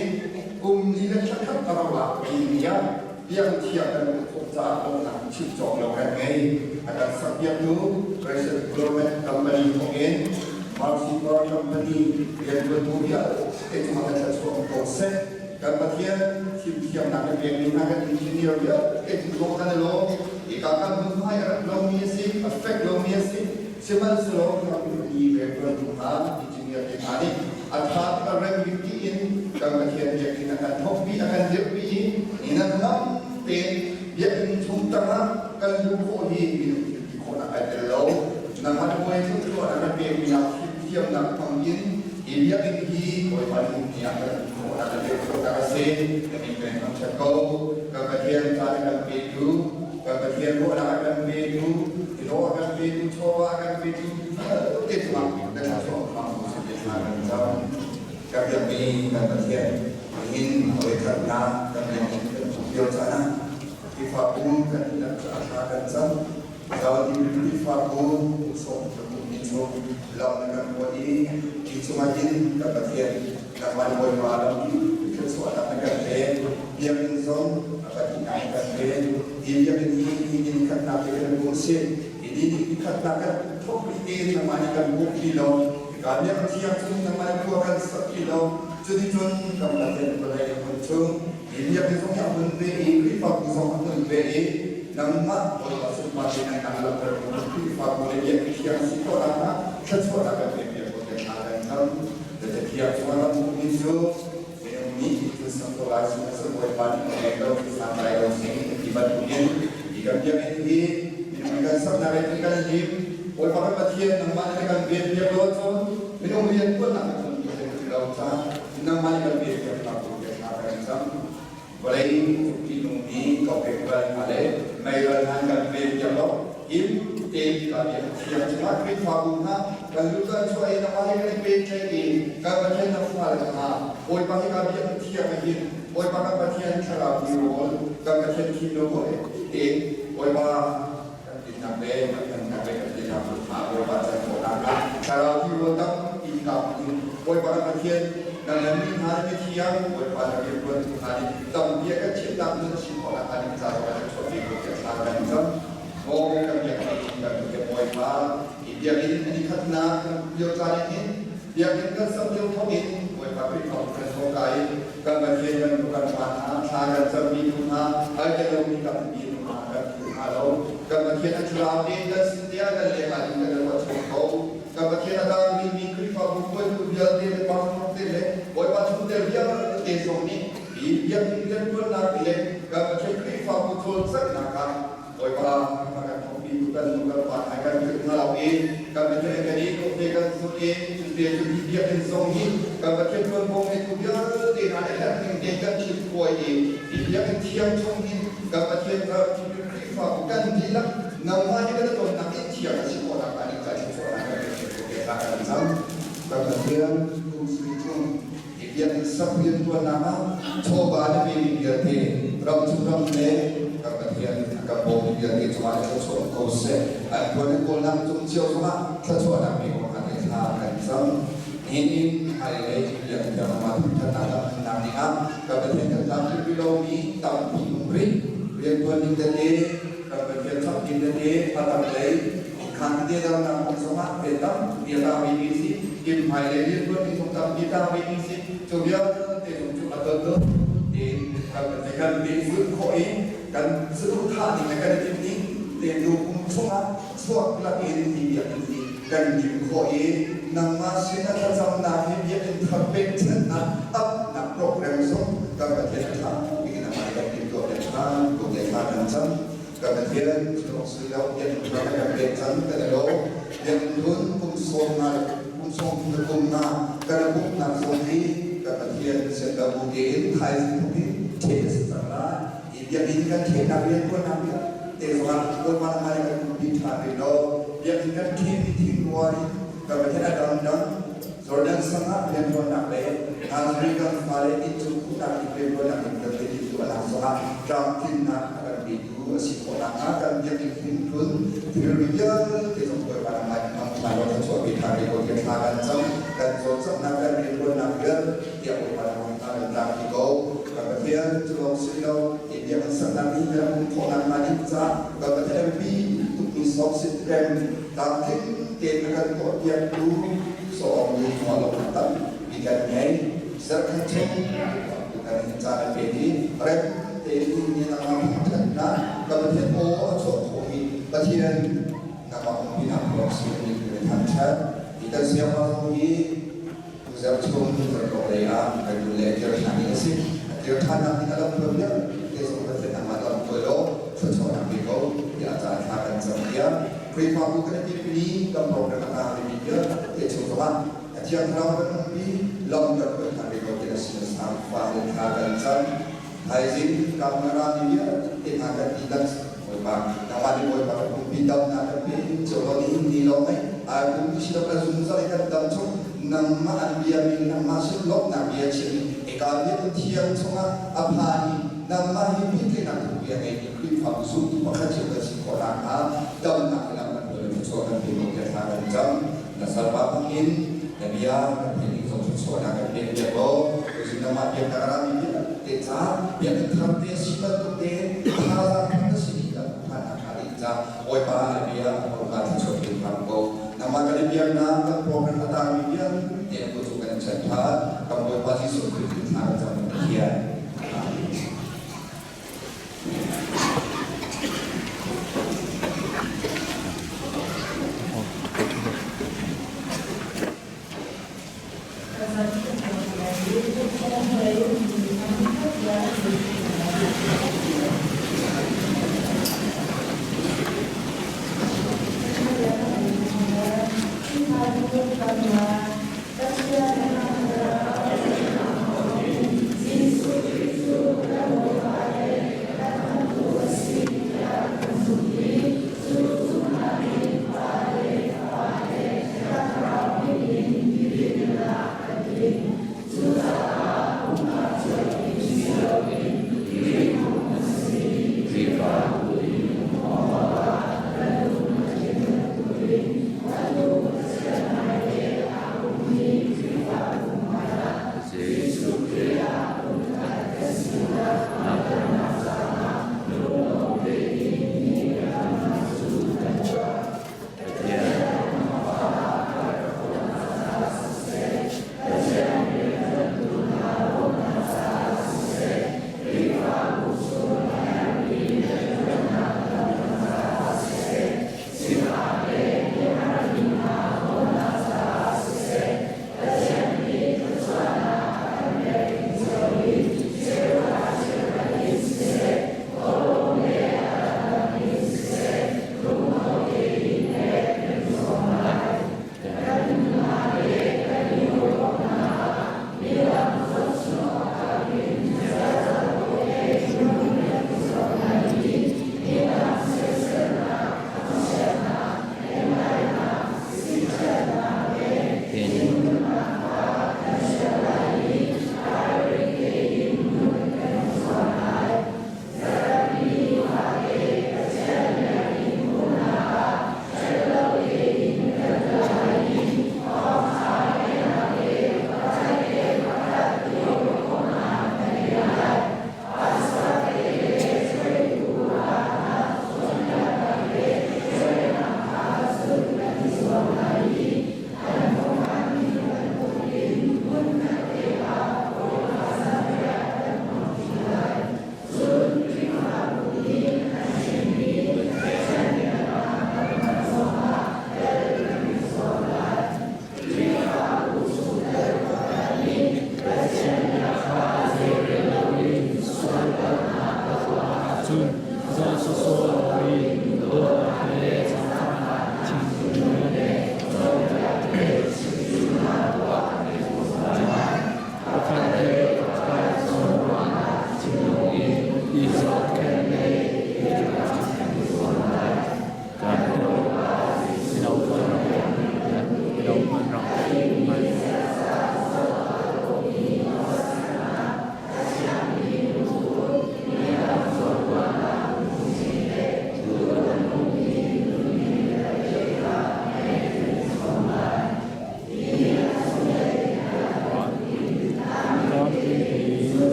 kum li le thla khat a rauh ah India biak thiang kan hmuh khawh caah bawmhnak chim cawk lo kan ngei. A kan sakpiaktu Precious Development Company thawk in Marcy Bar Company riantuantu vialte cungah kan thluachuah um ko seh. Kan Pathian thimthiamnak kan pekmi hna kan engineer vialte cung zong kan i lawm. Hika kan hmunhmai a rat lomi a si, a fek lomi a si. Sihmanhsehlaw ramri rianṭuantu hna engineer te hna nih a ṭha a rem bik tiin kan Pathian biakinn a kan thawkpi a kan dirhpi i ni nan tein biakinn chung tangah kan luh khawh hi minung thil ti khawhnak ai tel lo. Nangmah bawi thluachuah na kan pekmi nak fimthiamnak hmang in hi biakinn hi Bawipa nih ni ah kan luh khawhnak kan dirh khawhnak a si. Kan in peng thangṭhat ko. Kan Pathian ca na kan petu kan Pathian ruahnak a kan petu Hlaw a kan petu, chawva a kan petu vialte cungah na thluachuah hram ko seh ti thla kan cam. Kan biakmi kan Pathian nihin voikhatnak kan biakinn kan hmuh lio caan ah Khrihfabu kan dihlak caah thla kan cam. Saudi Khrihfabu sawm kan ummi cu lam na kan kuat i hi cungah hin kan Pathian nangmah Bawipa lam thluachuahnak na kan pek. Biakinn zong a pahnihnak in kan pek. Hi biakinn hi hi inn khatnak hi kan bum si. Hi ni khatnak kan thawk rih te nangmah nih kan buk ti lo. Hika biakinn thiang chung nangmah nih khua kan sak ti lo. Cuticun kan Pathian vawlei hmun chung hi biakinn zong hi a hun ve i Khrihfabu zong a hun ve i nangmah Bawipa sunpar te nan kan langhter Khrihfabu le biakinn thiang si khawh nakhnga thluachuahnak kan pek piak ko tiah thla kan cam. Zeicahtiah cungah kan hmuhmi cu minung nih thil sak ko lai sihmanhsehlaw Bawipa nih a pek lo ti santlai lo sing ti bantukin hi kan biakinn hi minung nih kan saknak in kan him. Bawipa kan Pathian nangmah nih na kan ven piak lo ahcun minung riantuannak in kan ti ti lo caah nangmah nih kan ven piak hna ko tiah thla kan cam. Vawlei ṭihnungmi kokek ral hna le mei ral hna kan ven piak lo. Him tein ka biak thiang cungah Khrihfabu hna kan lut kan chuah i nangmah he kan i pehtlaih i kan Pathian na fale hna Bawipa hi ka biak thiang a him Bawipa kan Pathian thlarau ni rawl kan Pathian thinlung tein Bawipa kan tinnak le kan thannak le kan tinak hna Bawipa can khawhnak ah thlarau ti rawl tampi ka in Bawipa kan Pathian nang le mi hna le mithiang Bawipa na rianṭuantu hna nih tampi a kan chimhnak nun a chim khawhnak hnga ding ca zong ah kan chuahpi ko tiah thla kan cam. Maw kan biakinn kan Bawipa hi biakinn an i khatnak kan lio caan in hin biakinn kan sak lio thawk in Bawipa Khrihfabu kan thawkka in kan Pathian kan kan pa hna thla kan cammi tu hna ai tel lomi tampi nu hna kan phu hna lo kan Pathian a thlarau tein kan sin tiah kan leng ah in kan ruah chung ko kan Pathian a dang rihmi Khrihfabu hruaitu vialte le pastor te le Bawipa chungtel vialte zong nih hi biakinn rianṭuannak le kan Pathian Khrihfabu cawlcanghnak ah Bawipa a kan thawkpi. tu kan nu kan pa ai kan philh hna lo i kan Pathian kan i te kan zul i cute cu hi biakinn zong hi kan Pathian tuanvo ngeitu vialte hna le herh ning tein kan thil khuai i hi biakinn thiang chung hin kan Pathian kha Khrihfabu kan dihlak nangmah nih kan tonnak in thiang a si khawh nakhnga ding ca thluachuahnak kan pek te hna kan cam. Kan Pathian kum sui chung hi biakinn sak riantuannak ah chawva le pemi vialte ramchung ram le kan Pathian kan bawmmi vialte cungah thluachuah ko seh. An tuan in kawlnak cung cio zongah thluachuahnak pe ko hna thla kan cam. Nihin in hmailei biakinn thiang ah thangthatnak kan hmannak dingah kan Pathian kan tlamtling rih lomi tampi um rih. Riantuan ding tete, kan Pathian chap ding tete, a tanglei khan tete damnak kong zongah rian tampi a tang rihmi si. Inn hmailei riantuan ding zong tampi a tang rihmi si. Cu vialte zong cu a dotdot tein kan Pathian kan pehzulh khawh i kan saduhthah ning le kan i timh ning tein tu kum chungah chuak lakin hi biakinn hi kan lim khawh i nangmah sin a thlacamnak hi biakinn thar pekchanhnak upnak program zong kan Pathian a ṭha bik in amah kan timhtuah le ṭha tuk le thla kan cam. Kan Pathian cu sui lo biakinn thar kan pek cang kan i lawm. Biakinn hlun kum sawm nga le kum sawm thum le kum nga kan i pumhnak zong hi kan Pathian sian lo bu tein thaizing thawk in ṭhen a si cang lai. Hi biakinn kan ṭhennak rianṭuannak te zongah Bawipa na hmai kan umpi ṭhan rih lo. Biakinn kan ṭhenmi thingrual in kan Pathian a dangdang Jordan sang ah rianṭuannak le Nazareth kan fale innchung khuhnak in rianṭuannak in kan ti tu a lak zongah tlamtlinnak a kan petu a si khawh nakhnga kan biakinn hrinhlun thilri vialte zong Bawipa na hmai hmang hna law thluachuah pe ṭhan rih ko tiah thla kan cam. Kan cawlcanghnak kan rianṭuannak vialte ah Bawipa na hmang hna kan tlangpi ko. Kan Pathian cu lawng si lo, hi biakinn saknak nih kan um khawh nakhnga ding caah kan Pathian a biapi tukmi sawmsit rem tlamtling tein a kan tuahpiaktu sawm mi cungah lawmhnak tampi kan ngei. Zarhkhat chung kan hin caan an pek i rem tein ni nangmah thangṭhatnak kan Pathian aw a chuah khawh i Pathian nangmah umpinak lawng si a ni kan thangṭhat. Hi kan siangpa zong hi Tuzarh chung zarhlawh lei ah kan nu le kir ṭhan ding a si. A kir ṭhannak ding a lamhruai vialte zong Pathian nangmah lamhruai law thluachuahnak pe ko tiah caan thla kan cam tiah Khrihfabu kan i timhmi kan program a tang rihmi vialte chung zongah a Thiang Thlarau kan umpi lam kan hruai ṭhan ve ko ti na sin sang fa le thla kan cam. Thaizing kamna mi vialte hna kan dihlak Bawipa nangmah nih Bawipa kan umpi damnak kan pe cio law nihin ni lawng hei ai pumpi si lo kan zungzal i kan dam chung nangmah an biami nangmah sin lawmhnak bia chim eka biakinn thiang chungah a phan i nangmah hi pehtlaihnak thukpi a ngeimi Khrihfabu zumtu pakhat cio kan si khawh nakhnga damnak he lam kan hruai le thluachuah kan pe ko tiah thla kan cam. Na salpa hmangin na bia kan theih ding zong thluachuahnak kan pek piak law tuzing nangmah biaknak a rami vialte ca biakinn thar te si bantuk te thazaang thar na si dih kan phannak hnga ding ca Bawipa na bia hmurka thluachuah pe hram ko. Nangmah kan i biaknak kan program a tangmi vialte na kut kan in chanh ṭhan. Kan Bawipa Jesuh Khrih in thla kan cam Pathian. Amen.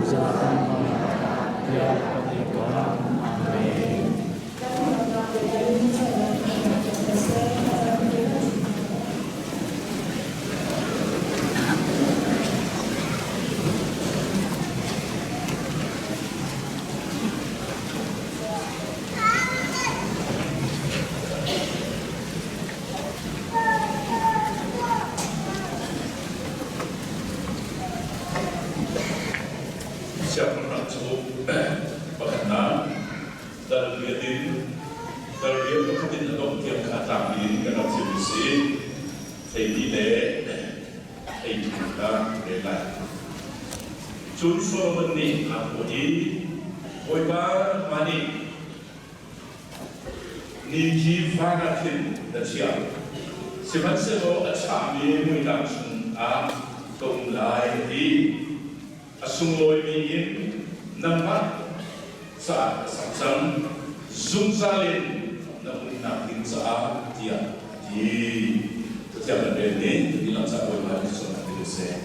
zungzal tiah kan i kam. Amen. Siangpahrang cu pakhatnak dal riat in dal riat pakhat in a dongh tiang kha tlangpi in kan rak thim a si. Theipi le theitu kha rel lai. Cun Solomon nih aa thawh i, Bawipa mah nih Ni khi van ah khin na chiah, sihmanhsehlaw a chahmi muidang chungah ka um lai a ti. A sunglawimi in nangmah caah ka sak cang, zungzal in na umnak ding caah tiah a ti. Cathiang kan rel ning ti lam caah Bawipa nih sualnak ti seh.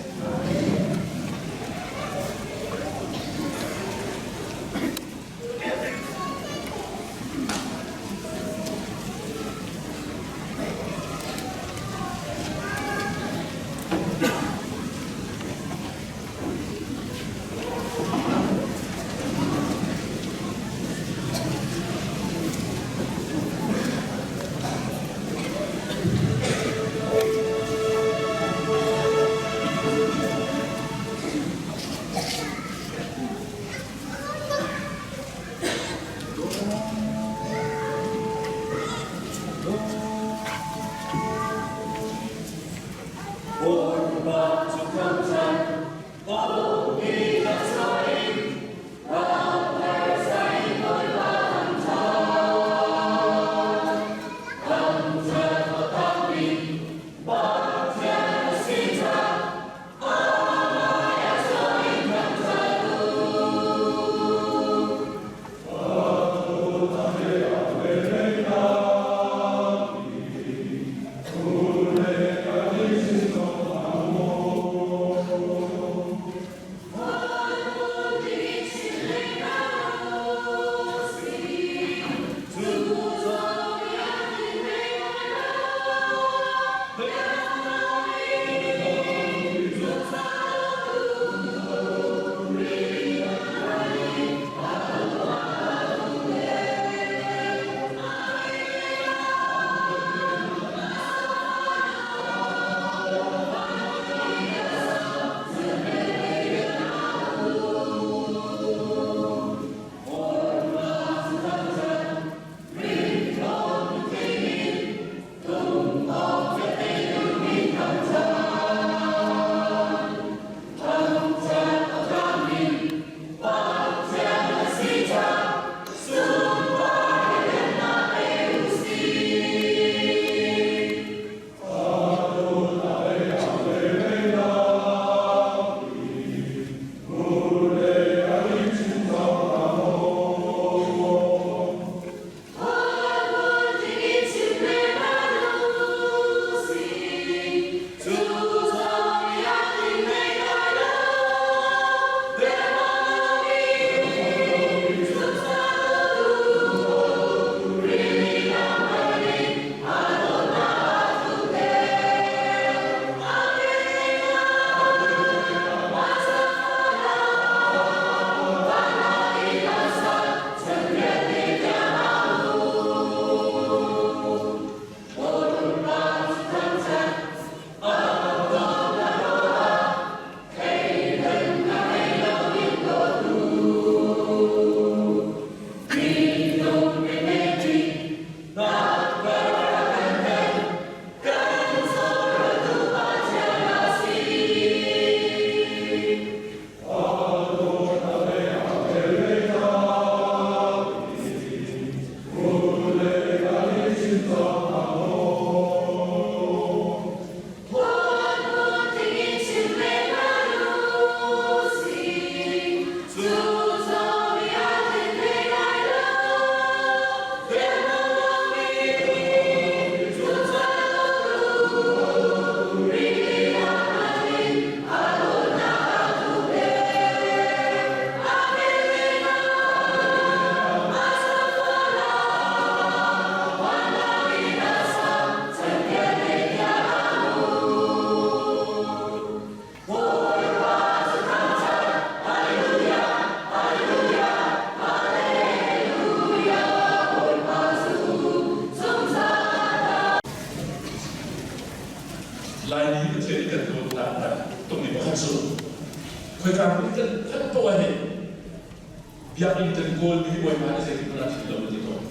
Biakinn kan kawl mi hi Bawipa nih zeitik hmanh ah thil lo a ti tawn.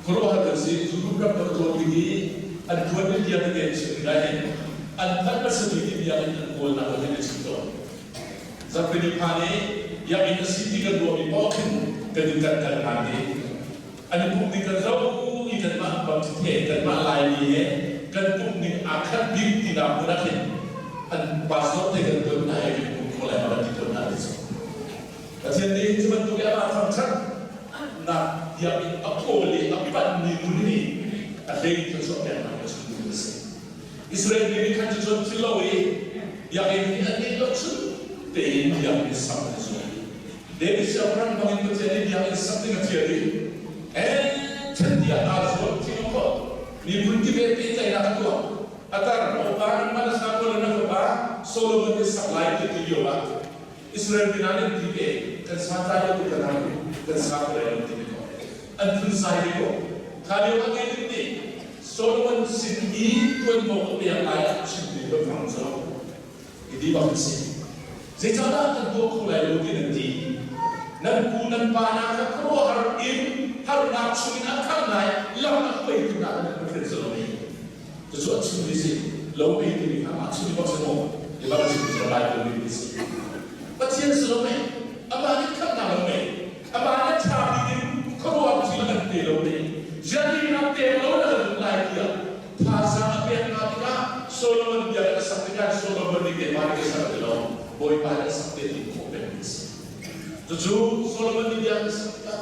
Khuaruahhar kan si. Cu kum ram kan tlawn ding i an ṭuan mi bia tete an chim tikah hin an hngalh hmasa bik i biakinn an kawlnak kong hin an chim tawn. Zarhpini phan i biakinn a si ti kan ruahmi paoh khin kan in kan kal hlan i an i pumh ning kan zoh i kanmah baptist he kanmah Laimi he kan pumh ning aa khat bik tinak hmun ah khin an pastor te kan ton hna i kan pum kho lai ma kan ti tawn hna ti cu. Pathian nih cu bantuk i amah thangṭhat nak biakinn a kawl i a panhmi hmun hi a hlei thluachuah peknak a chim duhmi a si. Israel mi nih khan cucu an philh lo i biakinn hi an ngeih lo chun tein biakinn sak an i zuam. David siangpahrang bangin Pathian nih biakinn sak ding a fial i then tiah aa zuam thing a khawh. Miphun kip he pehtlaihnak a tuah. A tar a upa Manasseh le na fapa Solomon nih sak lai ti ti lio ah Israel mi hna nih an ti ve, kan santlai lo tuk kan hang, kan sa ko lai lo ti ve ko. An phunzai ve ko. Kha lio ah David nih Solomon sin i tuanvo a pek lai ah chimmi biafang cu hi ti bak an si. Zeicahdah kan tuah kho lai lo ti nan ti? Nan pu nan pa hna kha khuaruahhar in harnak chungin a khamh lai lam a hruaitu hna nan Pathian si lo mi. Cucu a chimmi si lo ei timi kha mah chimmi bak si maw? Ti bak a chimmi cu Bible nih ti si. Pathian si lo mei, amah nih khamhnak lo mei, amah nih ṭha bik in khuaruah thil a kan pe lo mei, ziah na pek lo na kan duh lai tiah thazaang a pek hna tikah Solomon bia a sak tikah Solomon nih keimah nih ka ser ti lo, Bawipa nih a sak te ti khawh peng mi a si. Cucu Solomon nih bia a sak tikah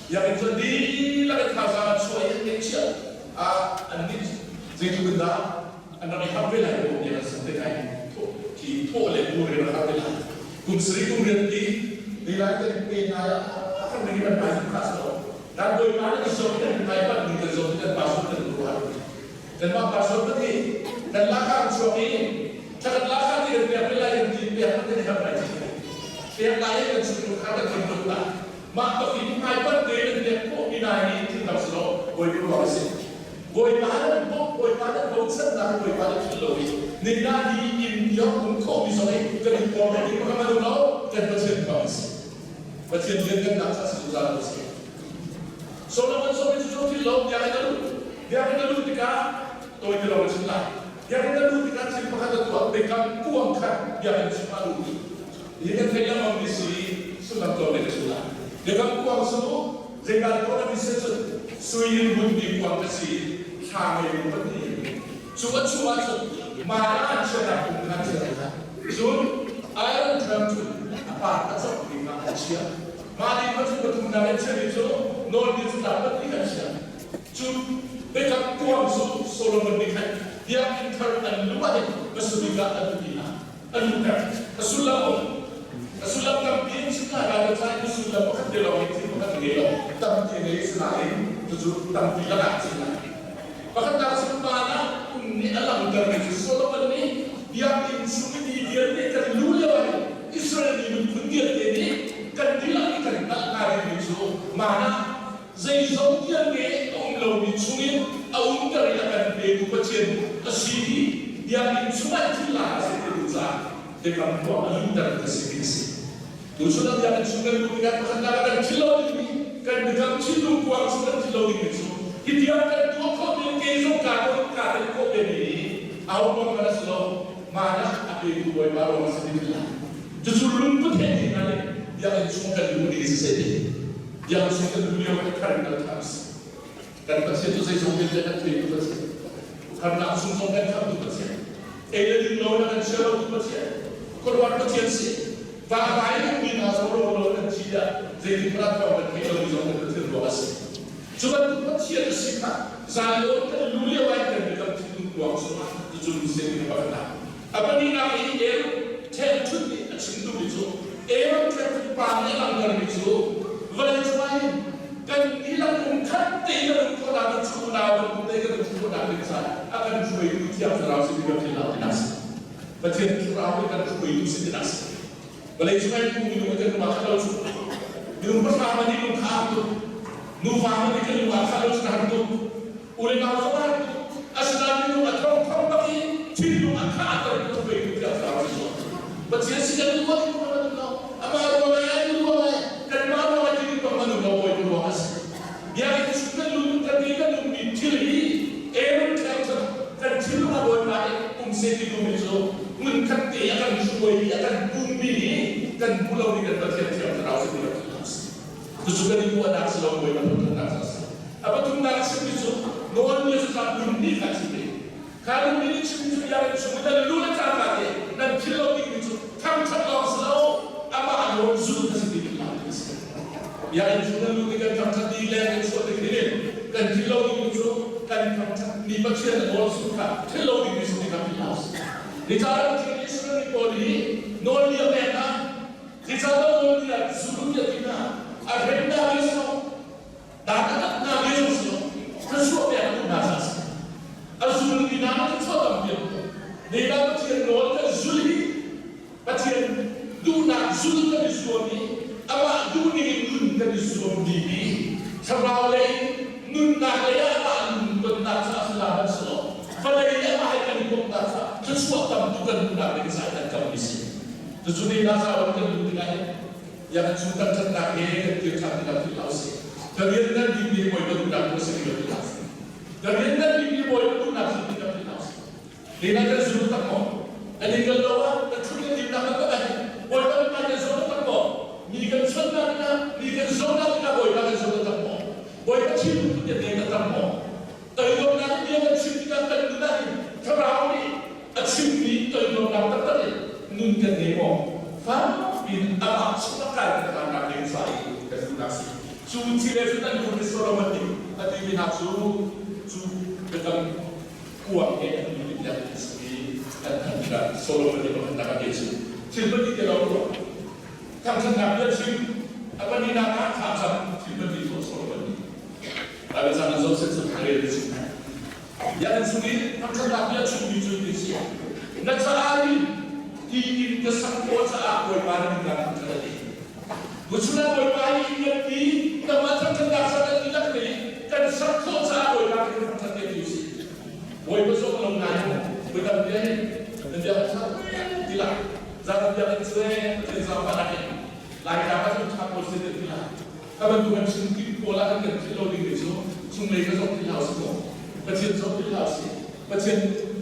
biakinn cu a dihlak in thazaang a chuah i an ngeihchiah ah annih zeitluk in dah an rak i harh ve lai lo tiah an sak tikah khi thawh le bur in rak harh ve lai. Kum sarih kum riat ti nilai kan pe hna ah kan ring kan pai kha si lo. Dan bawipa nih kan zawt kan pai pat ning kan zawt kan pastor kan ruah. Kanmah pastor pat hi kan laka an chuak i thla kan laka ti kan pek lai kan ti pek kan herh lai ti. Pek lai kan chung kha kan kan tuk la. Mah bak in hmaipanh tein an pek khawhmi hna hi thil dang si lo, Bawipa ruang a si. Bawipa nan bawmh, Bawipa nan bochannak Bawipa nan philh lo i ningah hi inn tiang um khawhmi zong hi kan i puang ding bak a lo, kan Pathian thawng a si. Pathian lianngannak ca si zungzal ko si. Solomon zong hi cucu philh lo, biakinn a lut. Biakinn a lut tikah tawi ti lo a chim lai. Biakinn a lut tikah thil pakhat a tuah, biakam kuang kha biakinn chungah a lut. Hi kan theih lengmang mi si sullam tlawm le ka sullam. Biakam kuang cu zeidah tuah na mi si cun sui in bunmi kuang ka si thla ngei mi pahnih cu a chung ahcun mana an chiahnak kum kha chiah cun iron drum cu a par a cawk mi kha an chiah. Mah ni kha cu pathumnak in chiahmi cu nawlbia catlap pahnih an chiah. Cu biakam kuang cu Solomon nih khan biakinn thar an lu ah hin hmasa ah an ti hna. A luhter. A sullam um. A sullam tampi in chim lai lai lo cain sullam pakhat te lawng in thil pakhat ngei lo. Tampi ngei sinain cucu tampi lakah cin lai. Pakhatnak cu van ah um nih a langhtermi cu Solomon nih biakinn chung i ti vialte kan luh lio ah hin Israel mi miphun vialte nih kan dihlak i kan hngalh hnga dingmi cu mana zeizong vialte a um lomi chungin a umter i a kan petu Pathian a si i biakinn chungah thil la a si ti caah biakam ruang a lumter ka si ti a si. Tuchun ah biakinn chung kan luh tikah pakhatnak ah kan philh lo dingmi kan biakam thinlung kuang chung kan philh lo dingmi cu hi tiang kan tuah khawh ding kei zong kaa tuah kaa tel khawh ve mi hi aho ruang hmanh a si lo mana a petu Bawipa ruang a si ti lai. Cucu lungput he ti hna nih biakinn chung kan luh ding si seh ti. Biak chung kan lio kan thar in kan thar si. Kan Pathian cu zeizong vialte kan theitu Pathian. Harnak chung zong kan khamtu Pathian. Ei le ding lo na kan chia lo tu Pathian. Khuaruat Pathian si. Vangai ummi hna zong ro lo kan thi ah zeitin hmanh thawng kan theih lomi zong kan Pathian ruang a si. Cu bantuk Pathian a si kha zan kan lu lio ai kan biakam thinlung kuang chungah cucu lungsen in a pakhat. A pahnihnak i El ṭhenṭhunh nih a chim duhmi cu Aaron ṭhenṭhunh pa nih a langhtermi cu vawlei cungah hin kan dihlak lungkhat tein kan um khawhnak ding cu unau bantuk tein kan um khawhnak ding caah a kan hruaitu Thiang Thlarau si ti kan philh lo tinak si. Pathian Thlarau nih kan hruaitu si tinak si. Vawlei cungah hin minung kan lung ah khat lo cu. Minung pahra man nih lung kha a tuk. Nuva man nih kan lung ah khat lo cu har tuk. U le nau zong har tuk. Asinain minung a thong thong bak i thinlung a khah ter tu ve tu tiang thlarau si. Pathian si kan ruah ti ko lo. Amah ruang ai ruang ai kanmah. Cucu kan i ruahnak si lo Bawipa thangṭhatnak cu a si. A pathumnak a chimmi cu nawlbia cu tlak lungni kha a si ve. Kha lungni nih chimmi cu biakinn chung i nan lu le cangka te nan philh lo dingmi cu thangṭhat lawng si lo amah nawl zulh kha si ti philh hlah ti a si. Biakinn chung nan luh tik kan thangṭhat ni leng in chuah tik hin kan philh lo dingmi cu kan thangṭhat ni Pathian a nawl zulh kha philh lo dingmi si ti kha philh hlah usih. Nicaah Pathian nih Israel mi pawl hi nawlbia pek hna. Nicaah nawlbia zul tiah ti hna. A hrem hna mi si lo. Dan a tat hna mi zong si lo. Thluachuah pek a duh hna caah a si. A zul mi hna nih thluachuah tampi an hmu. Nicaah Pathian nawl kan zul hi Pathian duhnak zul kan i zuam i amah duhning in nun kan i zuam dih i thlarau lei nunnak lei ah amah nun tonnak caah si la hmanh selaw vawlei i amah he kan i komhnak caah thluachuah tam tuk kan hmuhnak ding caah kan kammi si. Cucu nih Lazarus kan duh tikah hin ya cu kan ṭhatnak he kan kir ṭhan tikah philh hlah usih. Ka rian kan dingmi Bawipa duhnak tu a si ti kan philh hlah usih. Ka rian kan dingmi Bawipa duhnak si ti kan philh hlah usih. Lena kan zum tak maw? Kan i kal lo ah kan ṭhut kan dimnak kan tak ahhin Bawipa kan hmai kan zoh tak maw? Mi kan chonhnak tikah, mi kan zohnak tikah Bawipa kan zoh tak maw? Bawipa thinlung put kan ngei taktak maw? Toidornak in bia kan chim tikah kan nun ahhin Thlarau nih a chimmi toidornak taktak in nun kan ngei maw? Fak piin amah chungah kai kan hlannak ding ca i kan duhnak si. Cu thil he cun an lung hi Solomon nih a timi hna cu cu biakam kuang he an lut tiah an si i an thanh tikah Solomon nih pakhatnak a pe cu thil pahnih te lawng tuah thangṭhatnak bia chim a pahnihnak ah thlacam thil pahnih tuah Solomon nih Baibal cang in zoh set cu a rel chim ya in chung i thangṭhatnak bia chimmi cu ti si na caah in ti in ka sak khawh caah Bawipa na min kan thangṭhat a ti Tuchun ah Bawipa hi inn kan ti nangmah thangṭhatnak sa kan ti lak i kan sak khawh caah Bawipa kan thangṭhat te ti usih Bawipa zong lo ngai voi tam bia hi nan bia kan ṭha ti la zaran bia kan cu ee Pathian zaangfah nak in Laitlang ah cun ṭha pawl si ti la ka bantuk kan chim ti pawl ah kan kan philh lo ding mi cu chunglei ka zong philh hau si ko Pathian zong philh hau si Pathian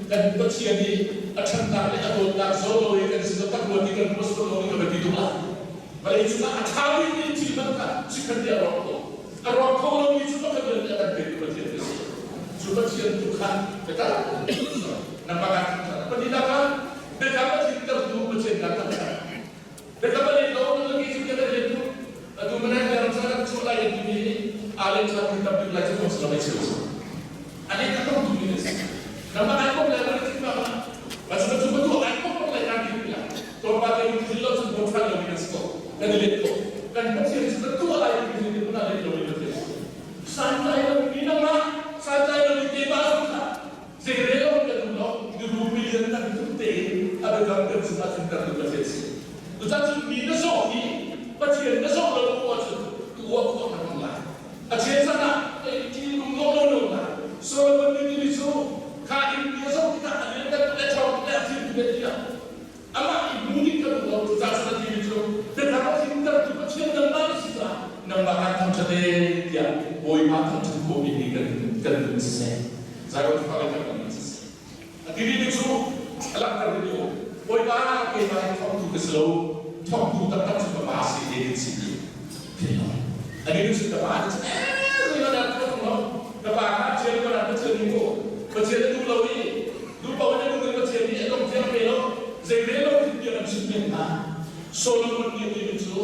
kan Pathian i a ṭhatnak le a dawtnak zo lo i kan sin tak ruat i kan ruat lo ni ka biapi tuk la vawlei cungah a ṭha bikmi thil hmanh kha chikkhat te a rawk ko a rawk kho lomi cu pakhat le a kan petu Pathian ka si cu Pathian tu kha biatak nangmah kan thangṭhat pahnihnak ah biakam a tlintertu Pathian kan thangṭhat biakam a let lo na lagi cu kan let tu atu mana kan sa kan chuah lai timi alen sa kan tam bik lai cu kong salam ai cheu ane ka kom tu ni si nangmah ai kom lai ma thik ma ma ba chu ba tu ai kom lai kan ti la to pa te ni lo chu bot than lo ni ko kan let ko kan Pathian cu kan tuah lai ti ni na let lo ni Pathian san tlai lo ni nangmah san tlai lo ni te ba kha zei re lo kan um lo ni ru million kan tum te a biakam kan sin ah thinter tu Pathian si tu cun mi na zawh hi Pathian na zawh lo ko ahcun tu wa khawh na hmang lai A chechan ah ti lung lo lo lo na Solomon nih timi cu kha inn bia zoh tikah a lian kan le ṭhawng le a thil le tiah amah i hmu ding kan um lo cucaah cun a timi cu biathar a tlintertu Pathian nangmah na si caah nangmah kan thangṭhat ee tiah Bawipa thangṭhat khawhmi hi kan kan nun siseh Zion fa le kan nun siseh A timi cu a langhter mi u Bawipa keimah hi thawngtu ka si lo thawngtu taktak cu ka pa si David si ti ani cu ka pa cu eh na thawng lo ka pa kha thian ko na Pathian ni mu Pathian a duh lo i duh paoh in a duh Pathian nih a dong thiang pe lo zei rel lo tin bia kan chim men hna Solomon nih a timi cu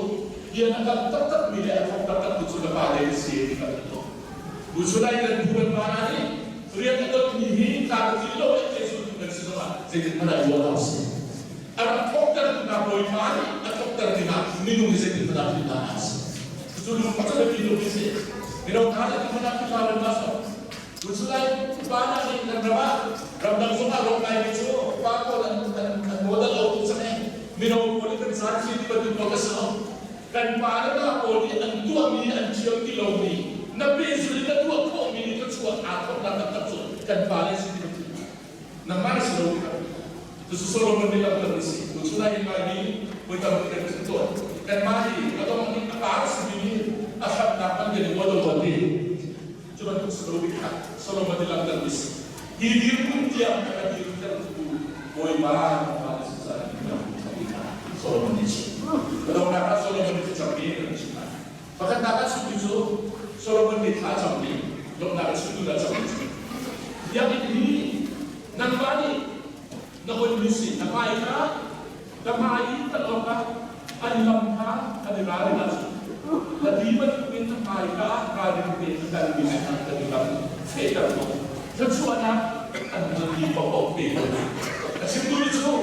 bia na kam taktak mi le a thawng taktak tu cu ka pa David si ti kan tuh Buchulai kan pu kan pa hna nih rian a dotmi hi tlam a tling lo eh te cu kan si zongah zeitin hmanh ah ruah hau si. A rak thawktertu hna Bawipa nih a thawkter dingah minung hi zeitin hmanh ah philh hna hlah sih. Cucu lungput a biapi tuk si. Mino hna zeitin hmanh ah philh hlah lo hna sawh. Buchulai upa hna nih kan ram ah ramdang zongah rawk ngaimi cu upa pawl an an an model lo tuk cang eh. Mino pawl nih kan caan khi ti bantuk pawl ka si lo. Kan pa le na pawl nih an tuahmi an thiam ti lomi na pehzul in na tuah khawhmi nih thluachuah aa thawknak taktak cu kan pa le si ti bantuk nangmah na si lo ti Cucu Solomon nih lamkal a si. Tuchun ah hin Laimi voi tampi kan chim tawn. Kanmah hi a dong nih a par a simi nih a hramnak man kan i ual lo ti. Cu bantuk si lo bik kha Solomon nih lamkal mi si. Hi dirhmun tiang a ka dirtertu Bawipa nangmah na si caah in ka Solomon nih chim. A donghnak ah Solomon nih thlacammi kan chim lai. Pakhatnak ah chimmi cu Solomon nih thla a cammi lawmhnak a chimtu dah cammi cu biakinn hi nangmah nih na onmi si na hmai kha ka hmai i kal awkah an lam kha an i ralrin ahcun na ti bantukin na hmai kha ralring tein a kalmi sinah kan i lam fehter ko thluachuahnak an halmi paohpaoh pe ko a chimtu cu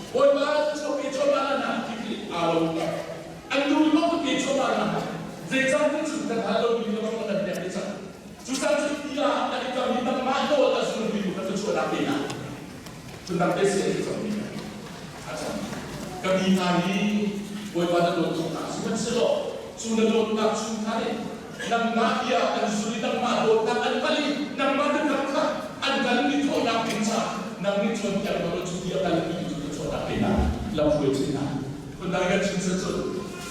Bawipa thluachuah pe cuahmah na ti khi aa lo. An duh lo pe cuahmah na. Zeicahtiah cu kan hal lomi lawng kan pek ve cang. Cucaah cu bia an i kam i nangmah nawl a zulmi tu kha thluachuahnak pe hna. Phundang te si an si cangmi a cang. Ka mi hna hi Bawipa na dawt tuk hna. Sihmanhsehlaw cu na dawtnak chung kha nih nangmah bia an zul i nangmah dawtnak an hngalh i nangmah biakam kha an kalmi thawhnak ding caah nang nih cawnpiak law cu bia kalmi cu thluachuahnak pe hna lamhruai chin hna. Phundang kan chim cun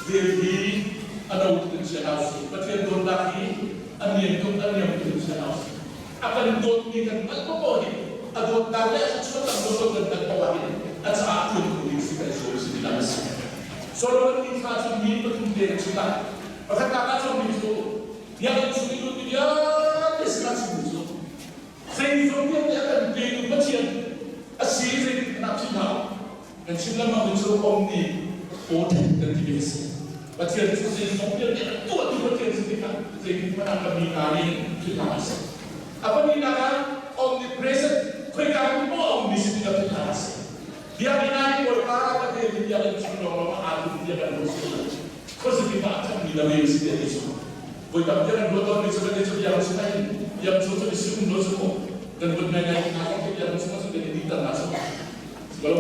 vel hi a no tuk in chia hna usih. Pathian dawtnak hi a niam tuk a niam tuk in chia hna usih. A kan dawtmi kan hngalh paoh hi a dawtnak le a thluachuah tam dawt kan hngalh paoh ahhin a caah tuan tu ding si kan zuam si ti a si. Solomon nih thla cu mi pathum te in chim ah pakhatnak ah cun mi cu biakinn chung i lutmi vialte sinah chimmi cu zeizong vialte a kan petu Pathian a si zeitin hmanh ah philh hlah u. Kan chim lengmang mi cu omni potent kan ti mi a si. Pathian cu zeizong vialte a tuahtu Pathian si tikah zeitin hmanh ah ka mi hna nih philh hlah a si. A pahnihnak ah omnipresent khoika hmun poah a ummi si tikah philh hlah a si. Biakinn ah hi Bawipa Pathian hi biakinn chung lawnglawng ah aa tum tiah kan ruah sual lo. Khuazakip ah a thanmi na ve si tiah ti cu. Voi tam tiah kan ruah tawnmi cu kan ti cu biakinn chung ah hin biakinn chung cu misi um lo cu mu. Kan vun ngaingai hna kong khi biakinn chung ah cun kan i dihter hna cu. Kalau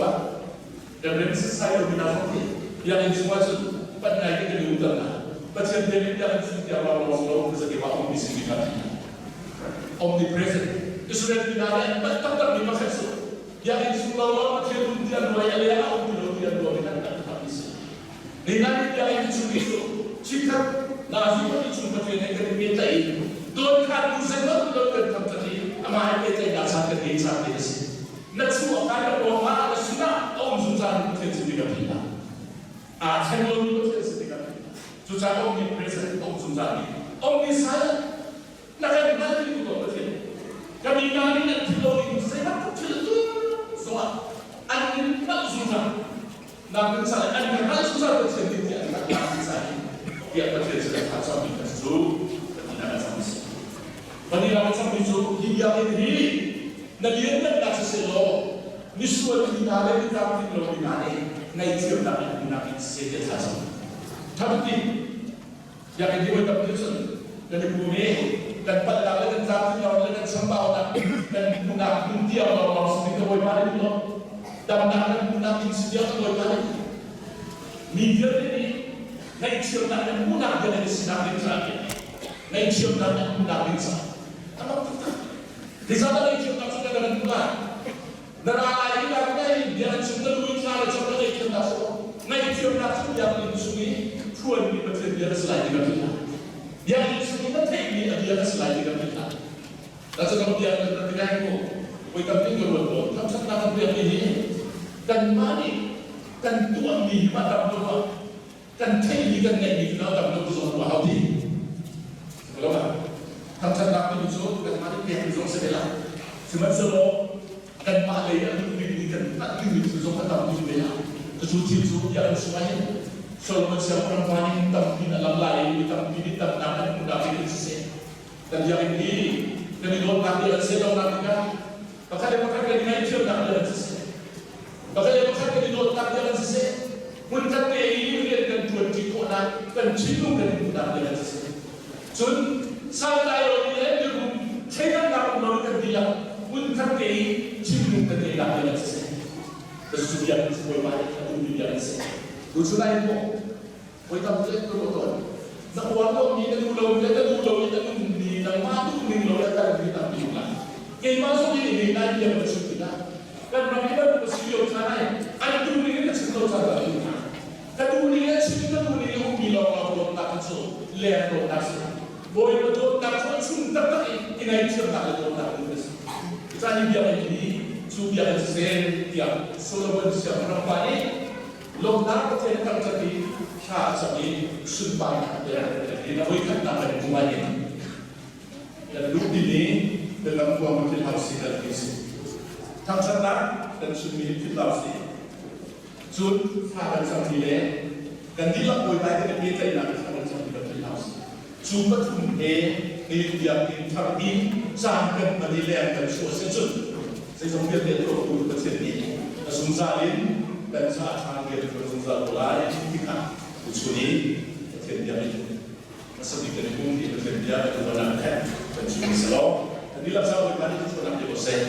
kan rem setsai lo mi hna zong khi biakinn chung ah cun pan ngai ke kan i umter hna. Pathian bia nih biakinn chung tiang lawnglawng si lo khuazakip ah um mi si mi kha omnipresent. Israel mi hna nih an palh taktak mi pakhat cu biakinn chung lawnglawng Pathian um ti an ruai a le a um ti lo ti an ruah mi an taktak mi si. Nihin ah biakinn chung i cu chikkhat nazi pahnih chung Pathian he kan i pehtlaih i dawnkhan tu zeihmanh lo kan thangṭhat i amah he pehtlaihnak caan kan ngei caan te a si. Na chuah kai na pawng ah na sinah a um zungzal mi Pathian si tikah philh hlah. Aa thleng lomi Pathian si tikah philh hlah. Cucaah omnipresent a um zungzal mi omniscient na kan hngalh mi tu Pathian. Ka mi hna nih nan thil lo ding zeibantuk thil zongah an in hngalh zungzal. Nak in sai an ka hngalh zungzal Pathian nih tiah an rak in sai tiah Pathian sin a cangmi kan cu Pathian a cang si. Pathian a cangmi cu hi biakinn hi na lianngannak siseh law misual mi hna le mi tlamtling lo mi hna nih ngaihthiamnak in hmuhnak in siseh tiah thla cam. Thabiti biakinn hi voi tampi cun kan i pum i kan palhnak le kan tlamtling lo le kan chambaunak kan hmuhnak hmun tiang lawnglawng si ding ka Bawipa nih duh lo. Damnak kan hmuhnak inn si tiang ka Bawipa nih duh. Mi vialte nih ngaihthiamnak kan hmuhnak ding an sinak ding caah ngaihthiamnak an hmuhnak ding caah a mak taktak. Zeicahtiah ngaihthiamnak cu kan kan hmuh lai. Na ra lai i kan ngai bia an chung na lu in thla le cang na ngaihthiamnak cu ngaihthiamnak cu biakinn chung i phuanmi Pathian bia na si lai ti kan philh hlah. Biakinn chung i na theihmi a bia na si lai ti kan philh hlah. Na cu kan bia kan ti lai ko. Voi tampi ka ruat tawn. Thangṭhatnak kan pekmi hi kanmah nih kan tuahmi hi mah tam lo ah kan theihmi kan ngeihmi cu tam lo zong ruah hau ti. Lo ah thangṭhatnak timi cu kanmah nih pekmi zong si ve la. Sihmanhsehlaw kanmah lei a duh dingmi kan hngalh dingmi thil zong a tam tuk ve la. Cucu thil cu biakinn chungah hin Solomon siangpahrang pa nih tampi in a lam lai i mi tampi nih tamnak an hmuhnak ding in siseh kan biakinn hi kan i dawtnak bia an si lonak dingah pakhat le pakhat kan i ngaihthiamnak bia an siseh pakhat le pakhat kan i dawtnak bia an siseh hmunkhat te i rian kan ṭuanṭi khawhnak kan thinlung kan i hmuhnak bia an siseh cun santlai lomi le mirum thleidannak um lo kan dihlak hmunkhat te i thinlung kan ngeihnak bia an siseh cucu biakinn cu Bawipa nih a duhmi bia an si tuchun ah hin maw Voi tam cu ka ruah tawn. Na uar lomi, na duh lomi le na duh lo i na nunmi nangmah duh ning lo le kalmi tampi um lai. Keimah zong nih nih nai bia ka chim tikah kan ram i bantuk a si lio caan ai an duh ning in ka chim lo caan tampi um lai. Ka duh ning in a chim ka duh ning in ummi lawnglawng dawtnak kha cu leng dawtnak si. Bawipa dawtnak cu a chung taktak i i ngaihthiamnak le dawtnak in a si. Cucaah hi biakinn hi cu biakinn siseh tiah Solomon siangpahrang pa nih lawmhnak Pathian thangṭhat i Thla a cam i sunparnak te a voikhatnak kan hmu lai in kan luh ding i biatam huam thil hau si kan ti si. Thangṭhatnak kan chimmi hi philh hlah usih. Cun thla kan cammi le kan dihlak Bawipa he kan i pehtlaihnak i thla kan cammi kan philh hlah usih. Cu pathum he ni biakinn thar i caan kan hman i leng kan chuah si cun zeizong vialte tuahtu Pathian nih a zungzal in kan caah ṭha rian a ṭuan zungzal ko lai ti kha tuchun i Pathian bia nih hmasa bik kan i pum i Pathian bia kan tuahnak he kan chim si lo. Kan dihlak caah Bawipa nih thluachuahnak pe ko seh.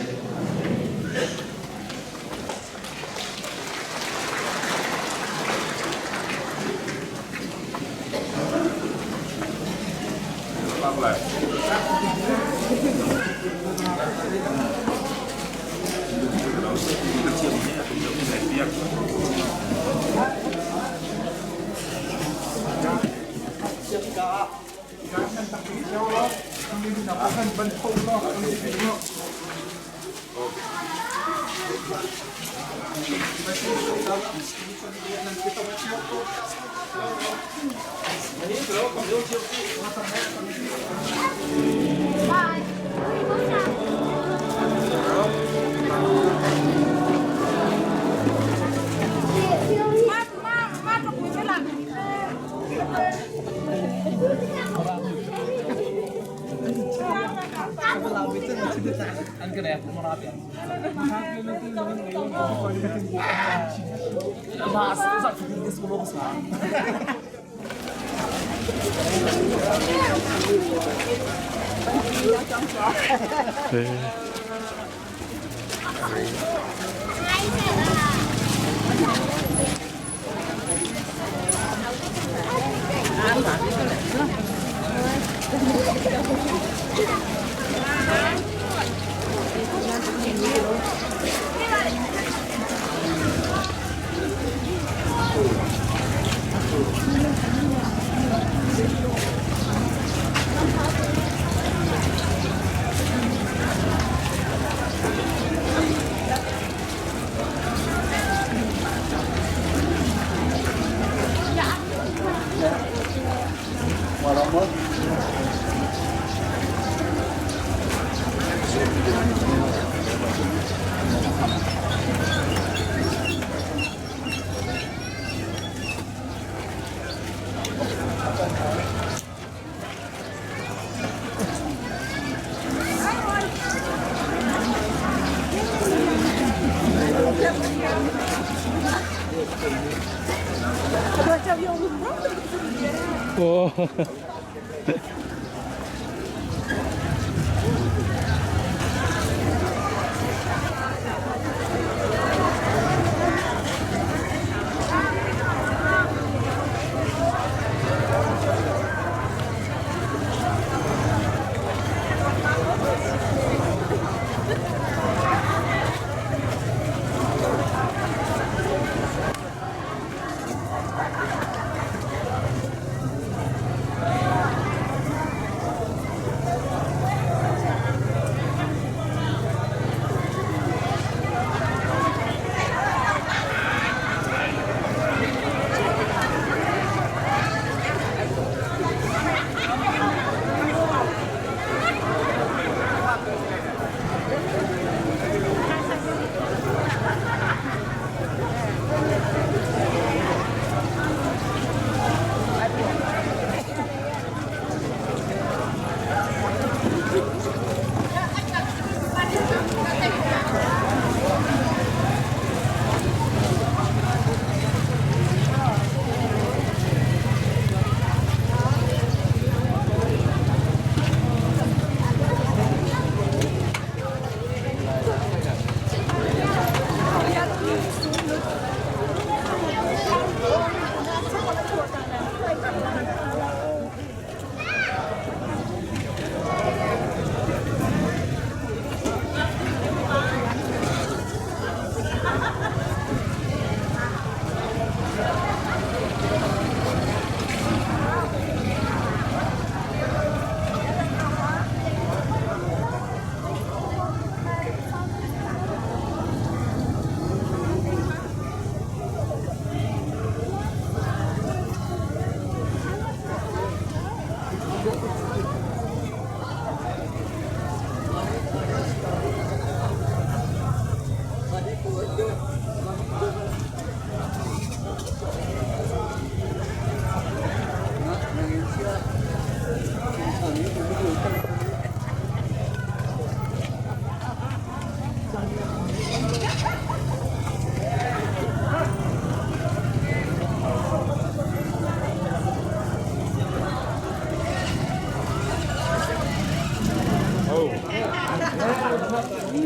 Thei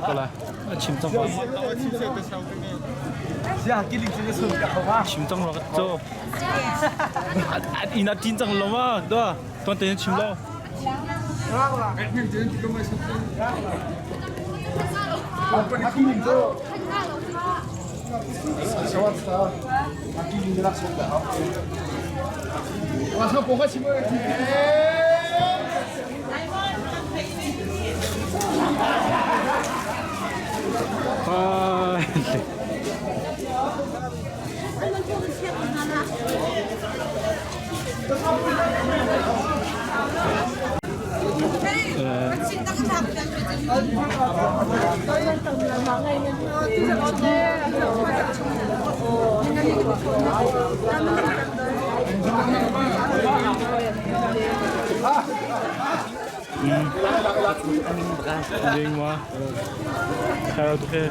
ko lai. A chim cang ko. Chim cang lo cho. Ina tin cang lo ma. Do. Tuan te chim lo. Ding ma. Karo tu ke.